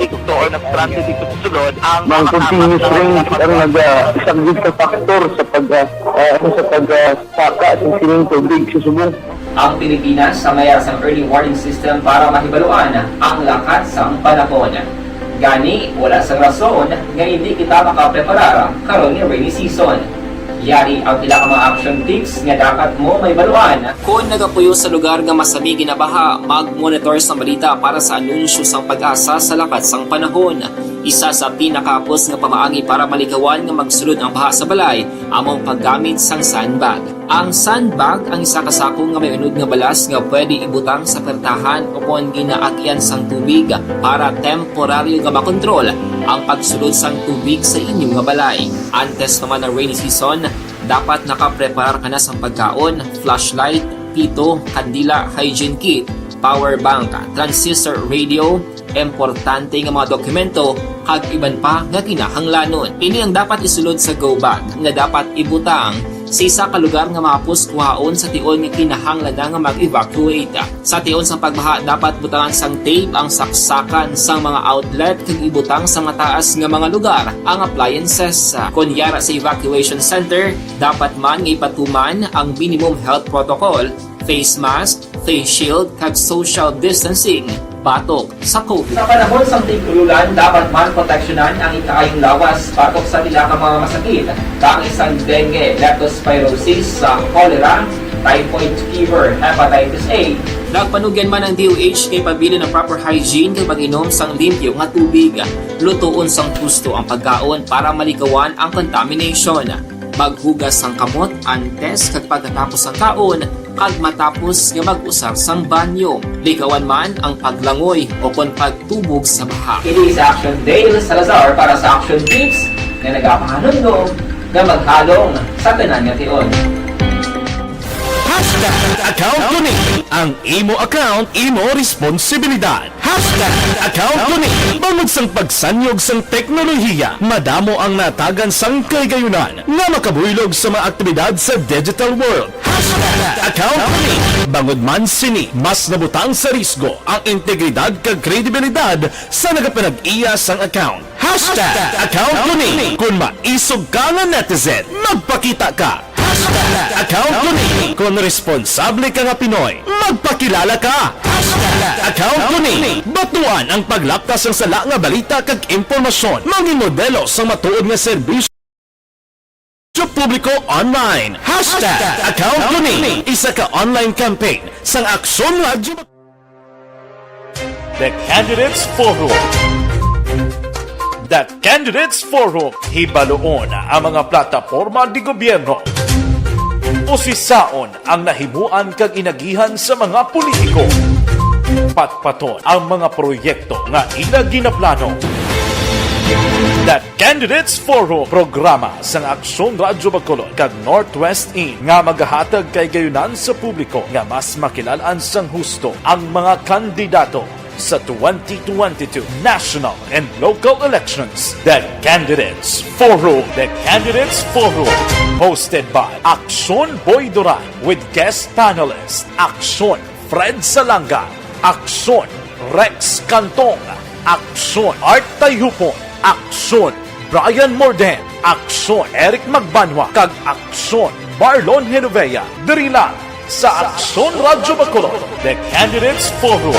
ang continuous rain ang nag-, ah, isang big factor sa pag, ah, ah, sa pag, ah, saka sa sining tubig sa subong. Ang Pilipinas ang may ara sang early warning system para mahibaluan ang lakat sang panahon. Gani, wala sang rason nga hindi kita makapreparar karon nga rainy season. Yari ang pila ka mga action tips nga dapat mo mahibaluan. Kon nagapuyo sa lugar nga masami ginabaha, mag-monitor sang balita para sa anunsyo sang PAGASA sa lakat sang panahon. Isa sa pinakahapos nga pamaagi para malikawan nga magsulod ang baha sa balay amo ang paggamit sang sandbag. Ang sandbag ang isa ka sako nga may unod nga balas nga pwede ibutang sa pertahan o kon ginaagyan sang tubig para temporaryo nga makontrol ang pagsulod sang tubig sa inyo nga balay. Antes pa man ang rainy season, dapat nakapreparar ka na sang pagkaon, flashlight, pito, kandila, hygiene kit, power bank, transistor radio, importante nga mga dokumento, kag iban pa nga kinahanglanon. Ini ang dapat isulod sa go bag nga dapat ibutang sa isa ka lugar nga mahapos kuhaon sa tion nga kinahanglan na nga mag-evacuate. Sa tion sang pagbaha, dapat butangan sang tape ang saksakan sang mga outlet kag ibutang sa mataas nga mga lugar ang appliances. Kon yara sa evacuation center, dapat man nga ipatuman ang minimum health protocol, face mask, face shield, kag social distancing batok sa COVID. Sa panahon sang tig-ululan, dapat man proteksyonan ang ikaayong lawas batok sa pila ka mga masakit, kaangay sang dengue, leptospirosis, sa cholera, typhoid fever, hepatitis A. Nagpanugyan man ang D O H kay pabilin ang proper hygiene kag pag-inom sang limpyo nga tubig. Lutoon sang husto ang pagkaon para malikawan ang contamination. Maghugas sang kamot antes kag pagkatapos sang kaon kag matapos nga mag-usar sang banyo. Likawan man ang paglangoy o kon pagtubog sa baha. Kini si Action Dale Salazar para sa Action Tips nga nagapahanumdom nga maghalong sa tanan nga tion. Hashtag account ko ni. Ang imo account, imo responsibilidad. Hashtag account ko ni. Bangod sang pagsanyog sang teknolohiya, madamo ang natagan sang kahigayunan nga makabuylog sa mga aktibidad sa digital world. Hashtag account ko ni. Bangod man sini, mas nabutang sa risgo ang integridad kag kredibilidad sa nagapanag-iya sang account. Hashtag account ko ni. Kon maisog ka nga netizen, magpakita ka. Account ko ni. Kon responsable ka nga Pinoy, magpakilala ka. Hashtag account ko ni. Batuan ang paglapkas sang sala nga balita kag impormasyon. Mangin modelo sang matuod nga serbisyo publiko online. Hashtag account ko ni. Isa ka online campaign sang Aksyon Radyo. The Candidates Forum. The Candidates Forum, hibaluon ang mga plataporma di gobyerno. Usisaon ang nahimuan kag inagihan sa mga politiko. Patpaton ang mga proyekto nga ila ginaplano. The Candidates Forum, programa sang Aksyon Radyo Bacolod kag Northwest In nga magahatag kay gayunan sa publiko nga mas makilalan sang husto ang mga kandidato sa twenty twenty-two national and local elections. The Candidates Forum. The Candidates Forum, hosted by Aksyon Boy Duran with guest panelist Aksyon Fred Salanga, Aksyon Rex Cantong, Aksyon Art Tayupon, Aksyon Brian Morden, Aksyon Eric Magbanwa, kag Aksyon Marlon Genovea, diri lang sa Aksyon Radyo Bacolod, The Candidates Forum.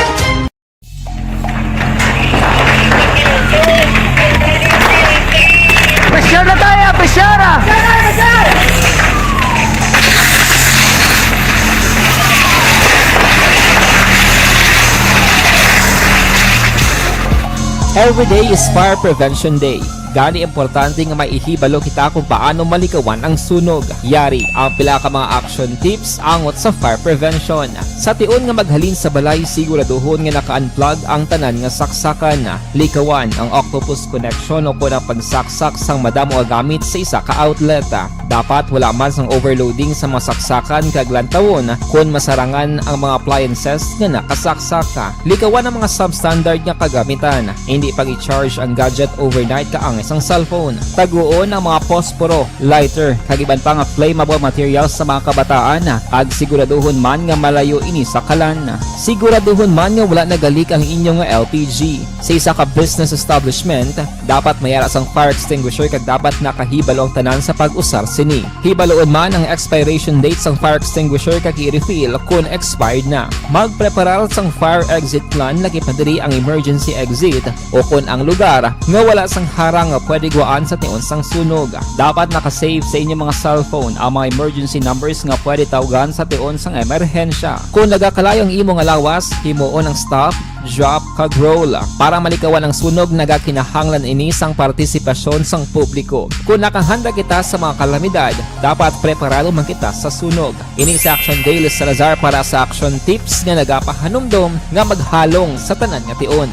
Pressure na tayo, pressure! Every day is Fire Prevention Day. Gani importante nga may ihibalo kita kung paano malikawan ang sunog. Yari ang pila ka mga action tips angot sa fire prevention. Sa tion nga maghalin sa balay, siguraduhon nga naka-unplug ang tanan nga saksakan. Likawan ang octopus connection o kon ang pagsaksak sang madamo nga gamit sa isa ka outlet. Dapat wala man sang overloading sa mga saksakan kag lantawon kon masarangan ang mga appliances nga nakasaksak. Likawan ang mga substandard nga kagamitan. Hindi pag-i-charge ang gadget overnight kaangay sang cellphone. Taguon ang mga posporo, lighter, kag iban pa nga flammable materials sa mga kabataan, kag siguraduhon man nga malayo ini sa kalan. Siguraduhon man nga wala nagalik ang inyo nga L P G. Sa isa ka business establishment, dapat may ara sang fire extinguisher kag dapat nakahibalo ang tanan sa pag-usar sini. Hibaluon man ang expiration date sang fire extinguisher kag i-refill kon expired na. Magpreparar sang fire exit plan, lakip na diri ang emergency exit o kon ang lugar nga wala sang harang nga pwede gwaan sa tion sang sunog. Dapat naka-save sa inyo mga cellphone ang mga emergency numbers nga pwede tawgan sa tion sang emerhensya. Kon nagakalayo ang imo nga lawas, himuon ang stop, drop, kag roll. Para malikawan ang sunog, nagakinahanglan ini sang partisipasyon sang publiko. Kon nakahanda kita sa mga kalamidad, dapat preparado man kita sa sunog. Ini si Action Daily Salazar para sa Action Tips nga nagapahanumdom nga maghalong sa tanan nga tion.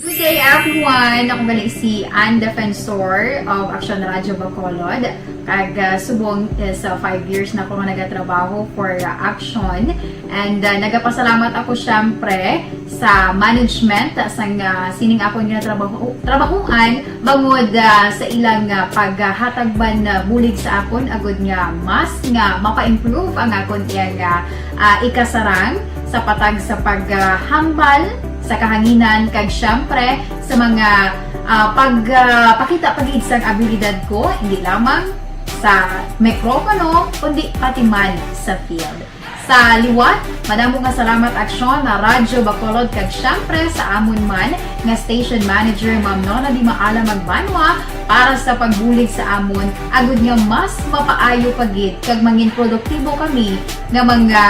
Good day, everyone! Ako gali si Ann Defensor of Action Radio Bacolod. Kag ah, subong is ah, five years na ko nga nagatrabaho for ah, Action. And ah, nagapasalamat ako syempre sa management ah, sang ah, sining akon nga trabaho trabahuan bangod ah, sa ilang ah, paghatag man ah, bulig sa akon agud nga mas nga mapa-improve ang akon iyang ah, ah, ikasarang sa patag sa paghambal sa kahanginan kag syempre sa mga ah, pag ah, pakita pa gid sang abilidad ko, hindi lamang sa mikropono kundi pati man sa field. Sa liwat, madamo nga salamat Aksyon na Radyo Bacolod kag syempre sa amon man nga station manager Ma'am Nona Di Maala Magbanwa para sa pagbulig sa amon agud nga mas mapaayo pa gid kag mangin produktibo kami nga mga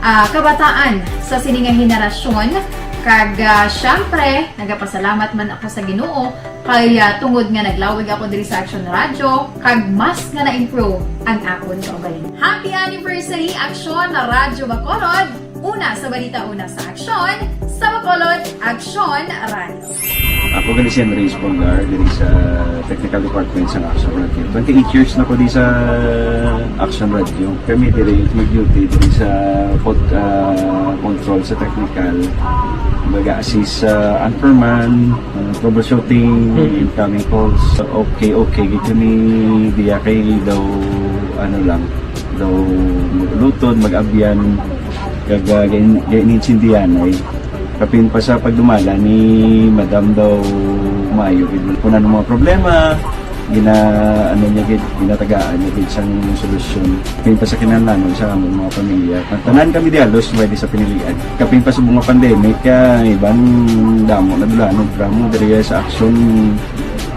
ah, kabataan sa sini nga henerasyon. Kag ah, syempre, nagapasalamat man ako sa Ginoo kay ah, tungod nga naglawig ako diri sa Action Radio kag mas nga na-improve ang akon kaugalingon. Happy anniversary Aksyon na Radyo Bacolod! Una sa balita, una sa aksyon, sa Bacolod Aksyon Radio. Ako gali si Andres Polgar diri sa Technical Department sa Action Radio. Twenty-eight years na ko di sa Action Radio. Kami diri mag-duty diri sa pod, ah, control sa technical. Mag-assist sa anchorman, ah, troubleshooting, incoming calls. Okay, okay. Gito ni diya kay daw ano lang, daw lutod, mag-abyan, kag uh, gain-, gain-, gain-, gain-, Kapin pa sa pagdumala ni Madam daw maayo gid. Kung ano mga problema, Gina-, ano niya gid, ginatagaan niya gid sang solusyon. Kapin pa sa kinahanglanon sa among mga pamilya. Ang tanan kami di halos may di sa pinilian. Kapin pa sa mga pandemic, ah, iban damo na dulanog, drama diri sa aksyon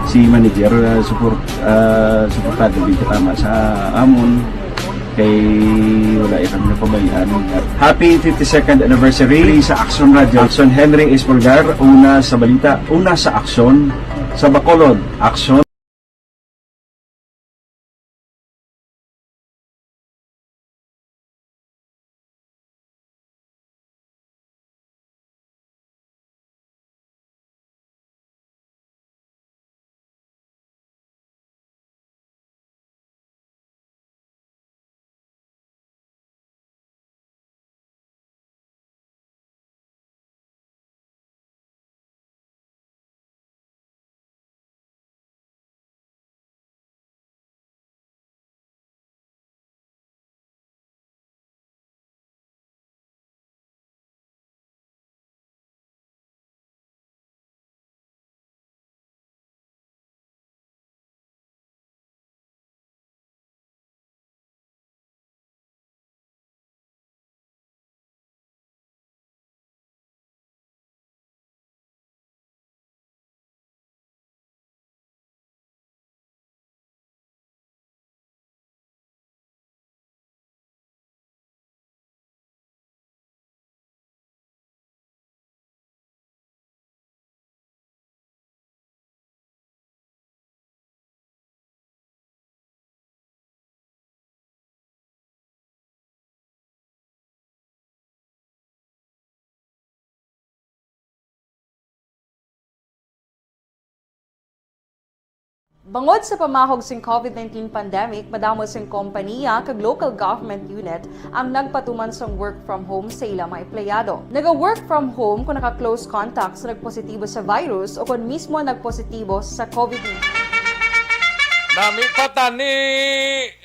si manager, ah, support, ah, suportado gid katama sa amon. Kay wala ya kami napabayaan. Happy fifty-second anniversary sa Aksyon Radio. Aksyon Henry Espolgar, una sa balita, una sa aksyon, sa Bacolod. Aksyon. Bangod sa pamahog sing covid nineteen pandemic, madamo sing kompaniya kag local government unit ang nagpatuman sang work from home sa ila mga empleyado. Naga-work from home kon naka-close contact sa nagpositibo sa virus o kon mismo nagpositibo sa covid nineteen. Nami pa tani,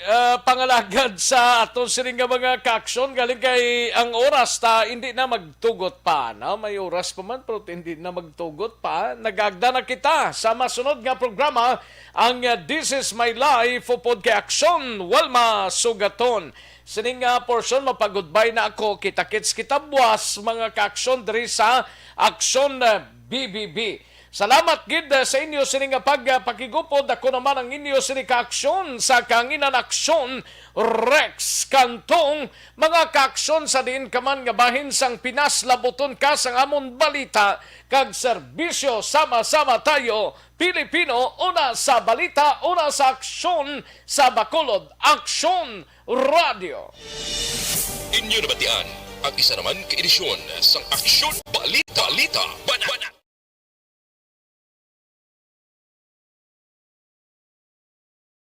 ah, pangalagad sa aton sini nga mga kaaksyon, galing kay ang oras ta hindi na magtugot pa, no? May oras pa man, pero hindi na magtugot pa. Nagagda na kita sa masunod nga programa, ang, ah, This Is My Life, upod kay Aksyon Walma Sugaton. Sining, ah, portion, mapagudbay na ako. Kita-kits kita buwas, mga kaaksyon, diri sa Aksyon, ah, B B B. Salamat gid, ah, sa inyo sini nga pag, ah, pakigupod. Ako naman ang inyo sini ka aksyon sa kanginan aksyon, Rex Cantong. Mga kaaksyon, sa diin ka man nga bahin sang Pinas, labuton ka sang amon balita kag serbisyo. Sama-sama tayo, Pilipino, una sa balita, una sa aksyon, sa Bacolod, Aksyon Radio. Inyo nabatian ang isa naman ka edisyon sang Aksyon Balita, Balita, Banat.